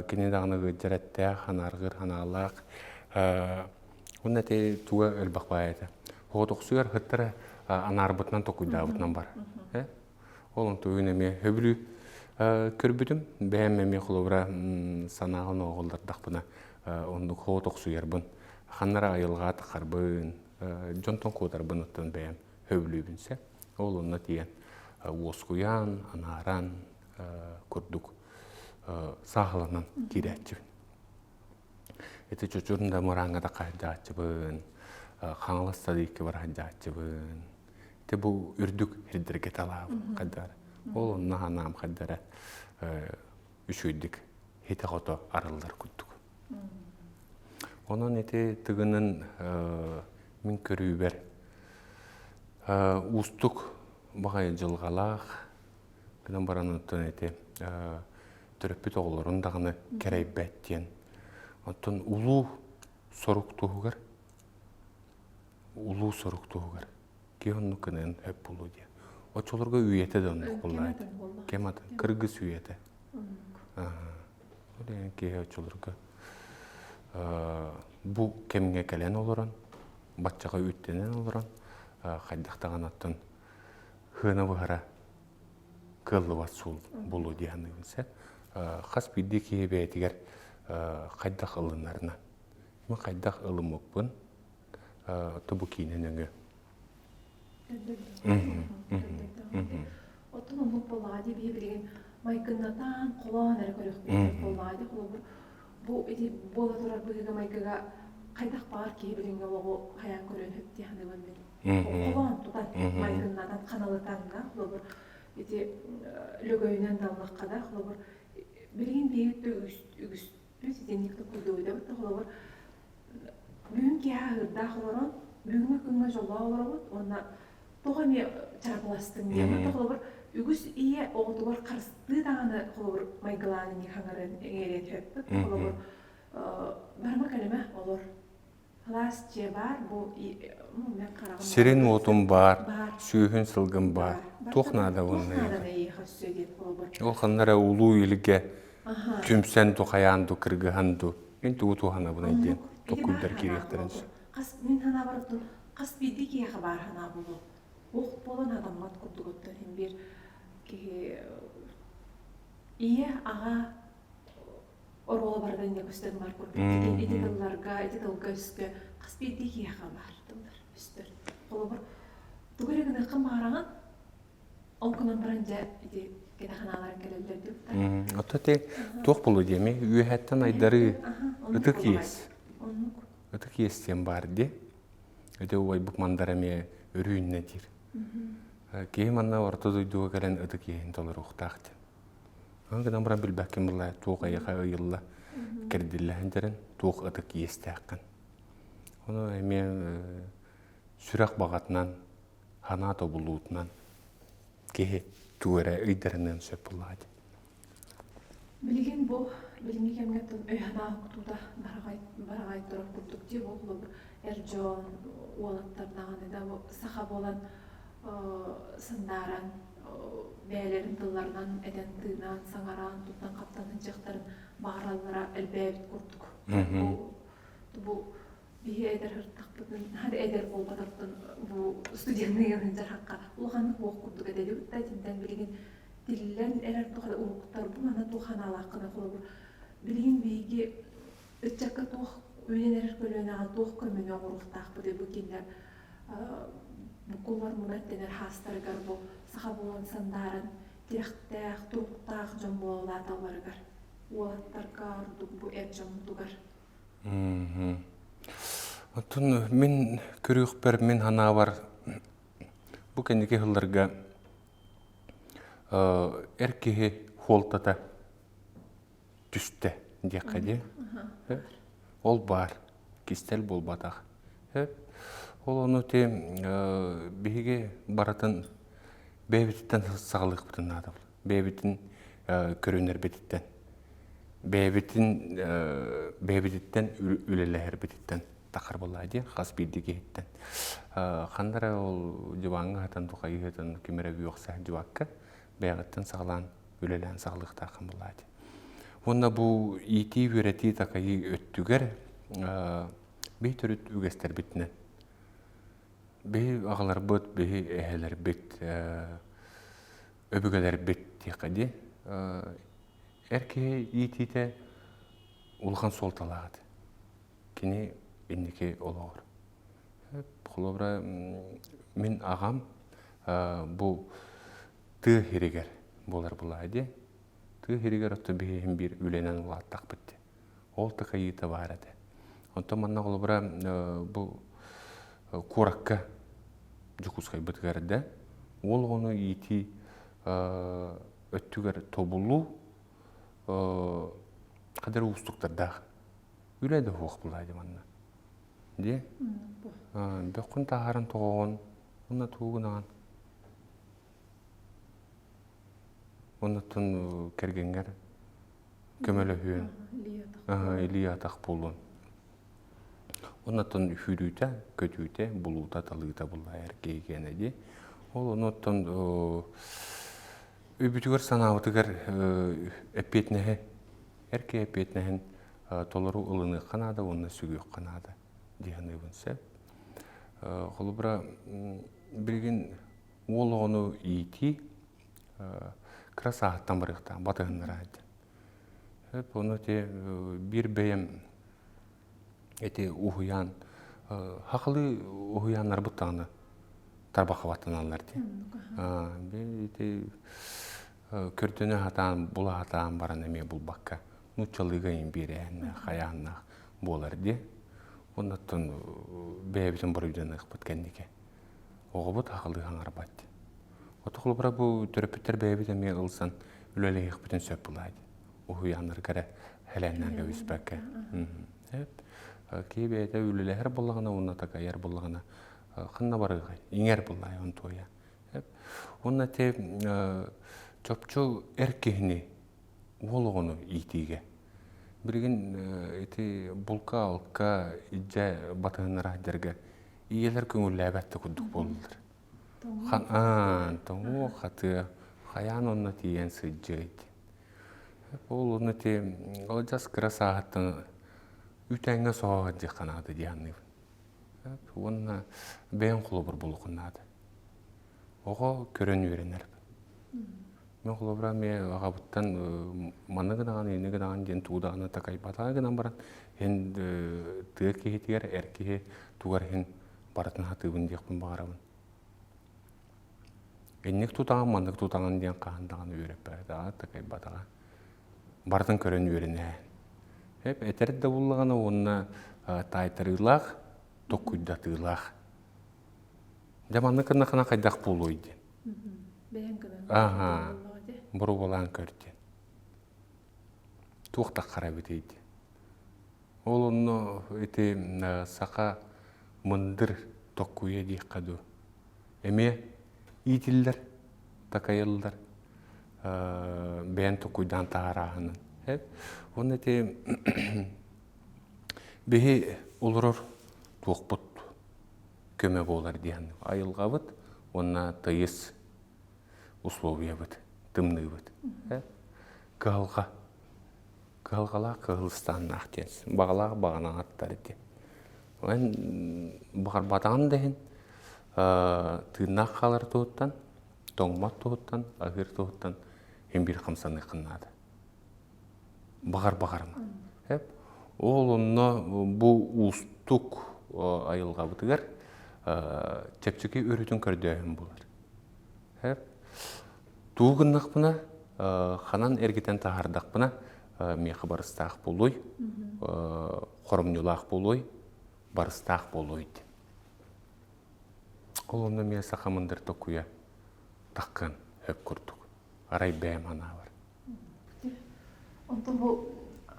Кини даҕаны ыалдьар эттээх, анааргыыр санаалаах. Уонна ити туга элбэх баай этэ. Оҕотохсуйар ыттара анаарбытынан токуйдаабытынан бар. Ол онтуйун эмиэ сөбүлүү көрбүтүм. Бэйэм эмиэ холобура санааҕын оҕоллордохпуна оннук хоотохсуйарбын, ханнара айылҕа тахарбын, дьонтон куотарбын оттон бэйэм сөбүлүүбүн сэ. Ол онно тиийэн уоскуйан, анааран курдук сааһыланан киирээччибин. Ити чочурун да мырааҥҥа да хаһдьааччыбын, Хаҥалас садыыкка бар хаһдьааччыбын. Ити бу үрдүк сирдэргэ талаабын хайдара. Ол онно ханаам хайдара үчүгэйдик хите-хото арыллар курдук. Онон ити тыгынын мин көрүүбэр уустук баҕайы дьылҕалаах гынан баран оттон ити төрөппүт оҕолорун даҕаны кэрэйбэт диэн. Оттон улуу сорук туһугар улуу сорук туһугар киһи оннук гыныан сөп буолуо диэн. Оччолорго үйэтэ да оннук буолла. Кэм атын. Кыргыз үйэтэ. Ол иһин киһи оччолорго бу кэмҥэ кэлэн олорон, баччаҕа үттэнэн олорон, хайдах даҕаны оттон хыана быһара кыаллыбат суол буолуо дии саныыбын сэ. Хас биирдии киһи бэйэтигэр хайдах ылынарына. Мин хайдах ылыммыппын бу киинэ нөҥүө. Оттон оннук буоллаҕа дии биһи билигин майгыннатан, холоон эрэ көрүөхпүт буоллаҕа дии холобур бу ити буола турар быһыыга майгыга хайдах баҕар киһи билиҥҥи олоҕу хайаан көрүөн сөп дии саныыбын мин. Холоон тутан, майгыннатан, ханалытан да холобур ити лөгөйүнэн да ыллахха да холобур билигин биһиги үгүспүт итинник токуйдуубут да холобур бүгүн киэһэ аһыырдаах олорон бүгүҥҥү күҥҥэ дьоллоох олоробут уонна тоҕо эмиэ чарбыластыҥ диэн холобур үгүс ийэ оҕотугар харыстыы даҕаны холобур майгылаан инник хаҥарын эҥэриэн сөппүт холобур барыма кэлимэ олор Кылаас дьиэ баар, бу мен хараҕым Сирин уотун баар, сүүһүн сылгын баар. Туох наада Туох наада эйиэхэ өссө диэн холобур. Ол ханна эрэ улуу илгэ түмсэн ду хайаан ду кыргыһан ду мин тугу туһанабыный диэн токуйдар киириэхтэрин сөп. Хас мин санаабар оттон хас биирдии киһиэхэ баар санаа буолуо. Ох буолан хатаммат курдук оттон иһин биир киһи ийэ аҕа оруола барыта инньэ көстөн бар курдук. Ити тылларга, ити тылга-өскө хас биирдии киһиэхэ баар тыллар, өстөр. Холобур, тугу эрэ гыныаххын баҕараҕын, ол гынан баран дьэ ити кэтэх санааларыҥ кэлэллэр диэбиттэр. Оттон ити туох буолуо диэмий? Үөһэттэн айдарыы ытык иэс. Оннук. Ытык иэс диэн баар дии. Ити убайбыт мандар эмиэ өрүү иннэ диир. Киһи манна орто дойдуга кэлэн ытык иэһин толоруохтаах диэн. Аны гынан баран билбэккин буолла туох эйиэхэ ыйылла кэрдиллэһэн дэрэн туох ытык иэстээххин. Ону эмиэ сүрэх баҕатынан, санаа тобулуутунан киһи тугу эрэ ыйдарыныан сөп буоллаҕа дии. Билигин бу билиҥҥи кэмҥэ өй-санаа уһуктуута бараҕай бараҕай турар курдук дии бу холобур эр дьон уолаттар даҕаны да бу саха буолан сандааран бэйэлэрин тылларынан этэн-тыынан, саҥаран, туттан-хаптан сылдьыахтарын баҕараллара элбээбит курдук. Бу бу биһи эдэр сырыттахпытын, эдэр буолбатахтан бу студенныйан сылдьар хакка улаханнык уох курдук этэ дибит да итинтэн билигин тиллэн эрэр туха уһуктар бу манна туох санаалааххына холобур билигин биһиги ыччакка туох үүнэн эрэр көлүөнэҕэ туох көмөнү оҥоруохтаахпытый бу кинилэр буккуллар мунан тэнэр хаастарыгар бу саха буолан сандааран тирэхтээх, туруктаах дьон буола улааталларыгар уолаттарга ордук бу эр дьоммутугар. Оттон мин көрүөхпэр, мин санаабар, бу кэнники сылларга эр киһи хуолтата түстэ диэххэ дии. Ол баар, кистэл буолбатах. Ол ону ти биһиги барытын бэйэбититтэн саҕалыахпытын наада. Бэйэбитин көрүнэрбититтэн, бэйэбитин бэйэбититтэн үлэлэһэрбититтэн тахар буоллаа дии хас биирдии киһиттэн. Ханна эрэ ол диваҥҥа сытан тухайыһытын ким эрэ үөхсэ сылдьыбакка бэйэҕиттэн саҕалаан үлэлээн саҕалыахтааххын буоллаа дии. Уонна бу иитии-үөрэтии такайыы өттүгэр биһи төрүт үгэстэрбитинэн биһи аҕаларбыт, биһи эһэлэрбит өбүгэлэрбит диэххэ дии эр киһи иитиитэ улахан суолталаах этэ. Кини инники олоҕор. Холобура, мин аҕам бу тыа сиригэр буолар булаа дии. Тыа сиригэр отто биһиһин биир үлэнэн улааттахпыт дии. Ол такайыыта баар этэ. Онтон манна холобура бу куоракка Дьокуускайбытыгар да уол оҕону иитии өттүгэр тобулуу хадары уустуктардаах. Үлэ да суох булаа дии манна. Дии? Бөххүн таһааран тоҕоҕун, уонна тугу гынаҕын? Оннуттан кэргэҥҥэр көмөлөһүөн, илии-атах буолуон. Оннуттан үһүүрүүтэ, көтүүтэ, булуута-талыыта буллаайар киһи дии. Ол онуттан өйбүтүгэр санаабытыгар эппиэтинэһи, эр киһи эппиэтинэһин толору ылыныахха наада уонна сүгүөххэ наада дии саныыбын сөп. Холобура, билигин уол оҕону иитии кыра сааһыттан барыахтаах батыһыннара сылдьар. Ону ити биир бэйэм ити уһуйаан хахылыы уһуйааннарбыт даҕаны тарбахха баттаналлар дии. Ити көрдөнө сатаан, була сатаан баран эмиэ булбакка нууччалыыга иин биэрээһиннээх, хайааннаах буолар дии. Оннуттан бэйэбитин буруйданыахпыт кэнники. Оҕобут аҕалыы хаҥарбат. Ото холобура бу төрөппүттэр бэйэбит эмиэ ылсан үлэлэһиэхпитин сөп булаа дии. Уһуйааннарга эрэ хэлээннээн кэбиспэккэ. Киһи бэйэтэ үлэлэһэр буоллаҕына уонна такайар буоллаҕына ханна барыаҕай? Иҥэр буоллаҕай онтуойа. Уонна те чопчу эр киһини уол оҕону иитиигэ. Билигин ити булка-алка илдьэ батыһыннара сылдьарга ийэлэр көҥүллээбэт да курдук буоллулар. Тоҥуо хатыа хайаан онно тиийэн сылдьыай диэн. Ол онно ити алдьас кыра сааһыттан үүтээҥҥэ соһо сылдьыахха наада дии саныыбын. Уонна бэйэҥ холобур буолуоххун наада. Оҕо көрөн үөрэнэр. Мен холобура эмиэ аҕабыттан манны гынаҕын, ини гынаҕын диэн тугу даҕаны такайбатаҕа гынан баран иһин тыа киһитигэр эр киһи тугар иһин барытын сатыыбын диэхпин баҕарабын. Инник тутаҕын, маннык тутаҕын диэн хаһан даҕаны үөрэппэтэҕэ, такайбатаҕа. Барытын көрөн үөрэнэ. Эп этэр да буллаҕына уонна таайтарыылаах, токкуйдатыылаах. Дьэ маннык гыннахына хайдах буолуой диэн. Бэйэҥ гынан Аха. Боруобалаан көр диэн. Туох таххара эбитий диэн. Ол онно ити саха мындыр токкуйа диэххэ дуу. Эмиэ иитиллэр, такайыллар, бэйэн токкуйдаан таһаарааһынын. Уонна ити биһи олорор туохпут көмө буолар диэн айылҕабыт уонна тыйыс условиябыт, тымныыбыт. Кыһалҕа. Кыһалҕалаах кыһылыстааннаах диэн. Баҕалаах баҕанаҕа аттар диэн. Эн баҕарбатаҕын да иһин тыыннаах хаалар туһуттан, тоҥмот туһуттан, аһыыр туһуттан иһин биир хамсаныаххын наада. Баҕар баҕарыма. Ол онно бу уустук айылҕабытыгар чэпчэки өрүтүн көрдөөһүн буолар. Тугу гыннахпына, ханан эргитэн таһаардахпына, миэхэ барыстаах буолуой, хоромньулаах буолуой. барыстаах буолуой диэн. Ол онно эмиэ саха мындыр токуйа таххыан сөп курдук. Арай бэйэм анаабар. Онтон бу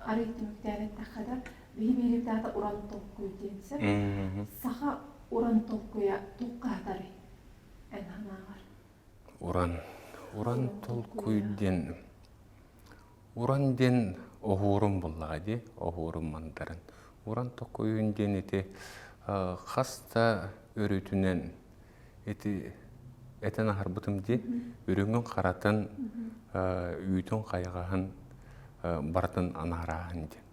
арый түмүктээн эттэххэ да, биһи биһириктаата уран толкуй диэн сөп. Саха уран толкуйа туохха эн санааҕар? Уран. Уран толкуй диэн Уран диэн оһуорум буллаҕа дии, оһуорум мандарын. Уран толкуйун диэн ити хас да өрүтүнэн ити этэн аһарбытым дии, үрүҥүн-харатын, үүтүн-хайаҕаһын барытын анаарааһын диэн.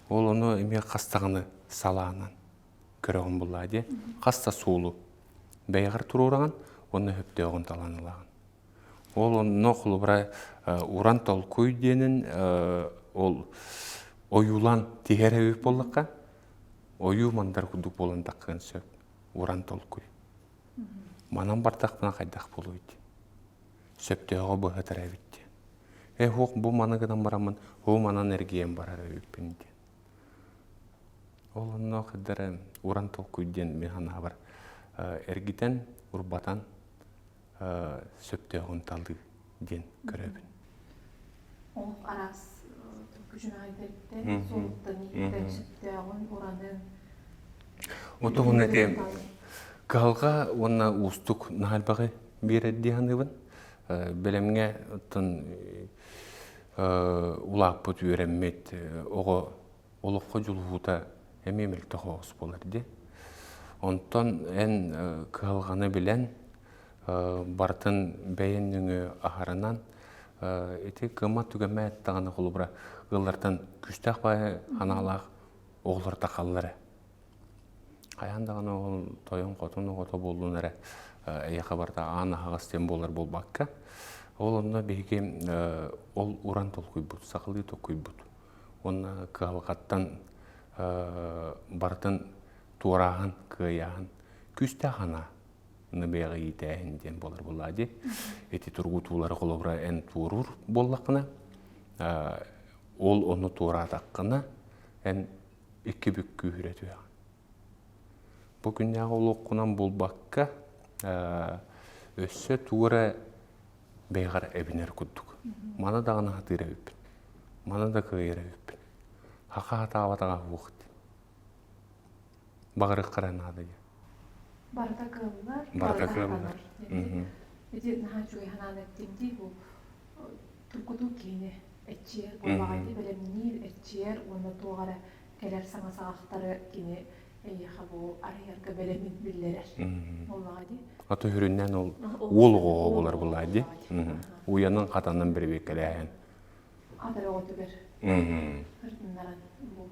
Ол ону эмиэ хас даҕаны салаанан көрөҕүн буллаа дии. Хас да суолу бэйэҕэр туруораҕын уонна сөптөөҕүн талан ылаҕын. Ол онно холобура уран толкуй диэнин ол ойуулаан тиһэр эбит буоллахха, ойуу мандар курдук буолан таххыан сөп. Уран толкуй. Манан бардахпына хайдах буолуой диэн. Сөптөөҕү быһатар эбит диэн. Э хуох бу маны гынан бараммын, һуу манан эргийэн барар эбиппин диэн. Ол онно хайдара уран толкуй диэн мин санаабар эргитэн, урбатан сөптөөҕүн талыы диэн көрөбүн. Олох араас күчүмэҕэйдэриттэн, суолуттан ииттэн сөптөөҕүн, уранын. Отугун эти кыһалҕа уонна уустук наһаа элбэҕи биэрэр дии саныыбын. Бэлэмҥэ оттон улааппыт, үөрэммит оҕо олоххо дьулуһуута эмиэ мөлтөх оҕус буолар дии. Онтон эн кыһалҕаны билэн, барытын бэйэн нөҥүө аһарынан, ити кыаммат түгэммэт даҕаны холобура ыаллартан күүстээх баайы ханаалаах оҕолор тахаллар эрэ. Хайаан даҕаны ол тойон-хотун оҕото буоллун эрэ эйиэхэ барыта аан аһаҕас диэн буолар буолбакка, ол онно биһиги ол уран толкуйбут, сахалыы толкуйбут уонна кыһалҕаттан барытын туорааһын, кыайааһын күүстээх анаа бэйэҕэ иитээһин диэн буолар буоллаа дии. Ити тургутуулары холобура эн туоруур буоллаххына, ол ону туораатаххына, эн икки бүк күүһүрэ түһэҕин. Бу күннээҕи олоххунан булбакка, өссө туора бэйэҕэр эбинэр курдук. Маны даҕаны сатыыр эбиппин. Маны да кыайар эбиппин. Хаха сатаабатаҕа суох дии. Баҕарыахха эрэ наада диэн. Барыта кыаллар, Барыта кыаллар. Ити наһаа үчүгэй санааны эттиҥ дии бу тургутуу киһини эччиэр буоллаҕа дии бэлэмниир эччиэр уонна туох эрэ кэлэр саҥа саҕахтары кини эйиэхэ бу арыйарга бэлэмин биллэрэр буоллаҕа дии. Аты хүрүннээн ол уол оҕоҕо буолар буоллаҕа дии. Уйанын хатанан бирибиэккэлээһин. Ат эрэ оҕотугар ырытыннаран бу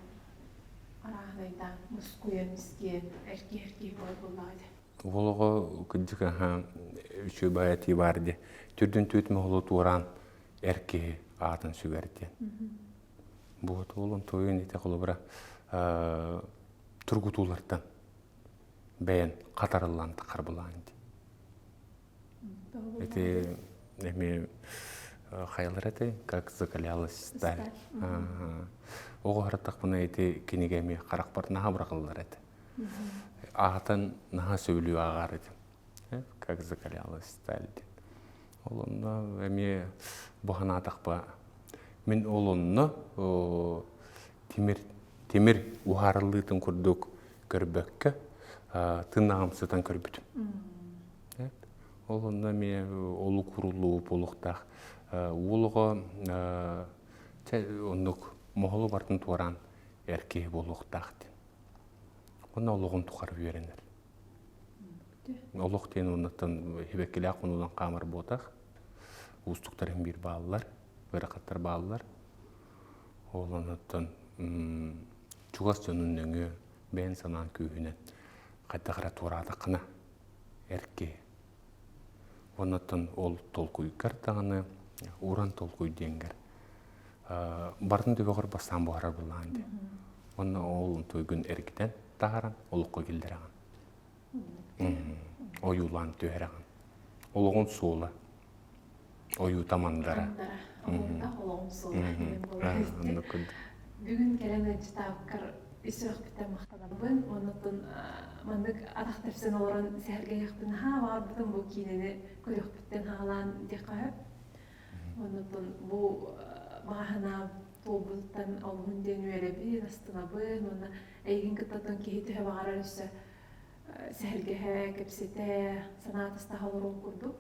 арааһынайдаан мускуйан мискиэн эркиһ-эркиһ буолар буоллаҕа дии. Уол оҕо кырдьык аһа үчүгэй баайы этии баар дии. Түрдүн түүт моһолу туораан эр киһи аатын сүгэр диэн. Буот уолун туйун ити холобура тургутуулартан бэйэн хатарыллан харбылаан ди. Ити эми хайалар этэй как закалялась сталь. Оҕо хараттахпына ити кинигэ эми харахпар наһаа бырахыллар этэ. Аатан наһаа сөбүлүү ааҕар этим. Как закалялась сталь диэн. Ол онно эмиэ бу санаатахпа мин ол онно тимир тимир уһаарыллыытын курдук көрбөккө тыыннаҕым сытан көрбүтүм. Ол онно эмиэ олук уруллуу буолуохтаах. Уол оҕо оннук моһолу барытын туораан эр киһи буолуохтаах диэн. Уонна олоҕун тухары үөрэнэр. Олох диэн уоннаттан сибэккилээх хонуунан хаамар буотах. Уустуктар иһин биир бааллар, ыарахаттар бааллар. Ол онуттан чугас дьонун нөҥүө бэйэн санаан күүһүнэн хайдах эрэ туораатаххына эр киһи. Оннуттан ол толкуйгар даҕаны уран толкуй диэнгэр барытын төбөҕөр бастаан буһарар буоллаҕын дии. Уонна ол туйгун эргитэн таһааран олоххо киллэрэҕин. Ойуулаан түһэрэҕин. Олоҕун суола. Ойуута мандара. Мандара. Олоҕун суола диэн буолар. Бүгүн кэлэн ыалдьытаабыккар Ис сүрэхпиттэн махтанабын. Оннуттан маннык атах тэпсэн олорон сэһэргэһиэхпин наһаа баҕарбытым бу киинэни көрүөхпүттэн хаалаан диэххэ сөп. Оннуттан бу баҕа санаам туолбутуттан олуһун диэн үөрэбин, астынабын уонна эйигин кытта киһи төһө баҕарар өссө сэһэргэһэ, кэпсэтэ, санаа атастаһа олоруох курдук.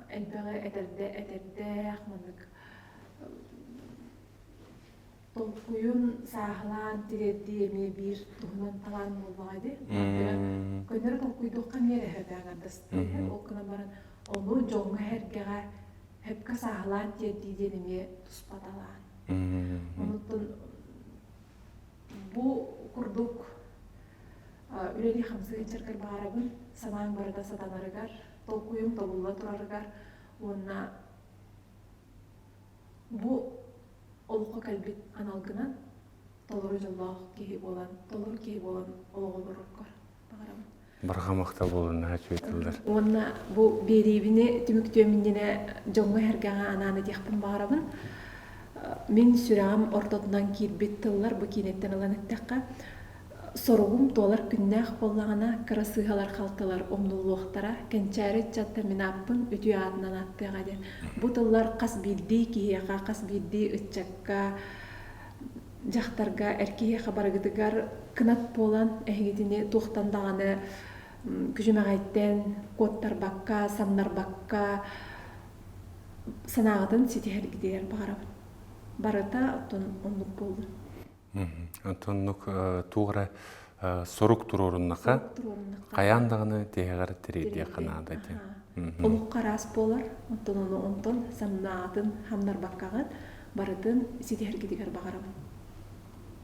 Элбэҕи этэрдэ этэрдээх, маннык толкуйун сааһылаан тириэрдии эмиэ биир туһунан талаан буоллаҕа дии. Көннөрү толкуйдуохха эмиэ эрэ сөп аҥардастыы. Ол гынан баран ону дьоҥҥо-сэргэҕэ сөпкө сааһылаан тиэрдии диэн эмиэ туспа талаан. Онуттан бу курдук үлэлии-хамсыы сылдьаргар баарабын, санааҥ барыта сатанарыгар, толкуйуҥ тобулла турарыгар уонна бу олоххо кэлбит аналгынан толору дьоллоох киһи буолан, толору киһи буолан олоҕу олороргор баҕарабын. Барҕа махтал буолун наһаа үчүгэй тыллар. Уонна бу биэриибини түмүктүөм иннинэ дьоҥҥо-сэргэҕэ анаан этиэхпин баҕарабын. Мин сүрэҕим ортотунан киирбит тыллар бу киинэттэн ылан эттэххэ, Соругум туолар күннээх буоллаҕына, кыра сыыһалар-халтылар умнуллуохтара, кэнчээри ыччаттар мин ааппын үтүө аатынан ааттыаҕа диэн. Бу тыллар хас биирдии киһиэхэ, хас биирдии ыччакка, дьахтарга, эр киһиэхэ барыгытыгар кынат буолан, эһигитини туохтан даҕаны күчүмэҕэйтэн куоттарбакка, самнарбакка санааҕытын ситиһэргитигэр баҕарабын. Барыта оттон оннук буоллун. Оннук туох эрэ сорук туруоруннаха, хайаан даҕаны тиһэҕэр тириэрдиэххэ наада диэн. Олоххо араас буолар, онтон ону онтон санаатын хамнарбаккаҕыт барытын ситиһэргитигэр баҕарабын.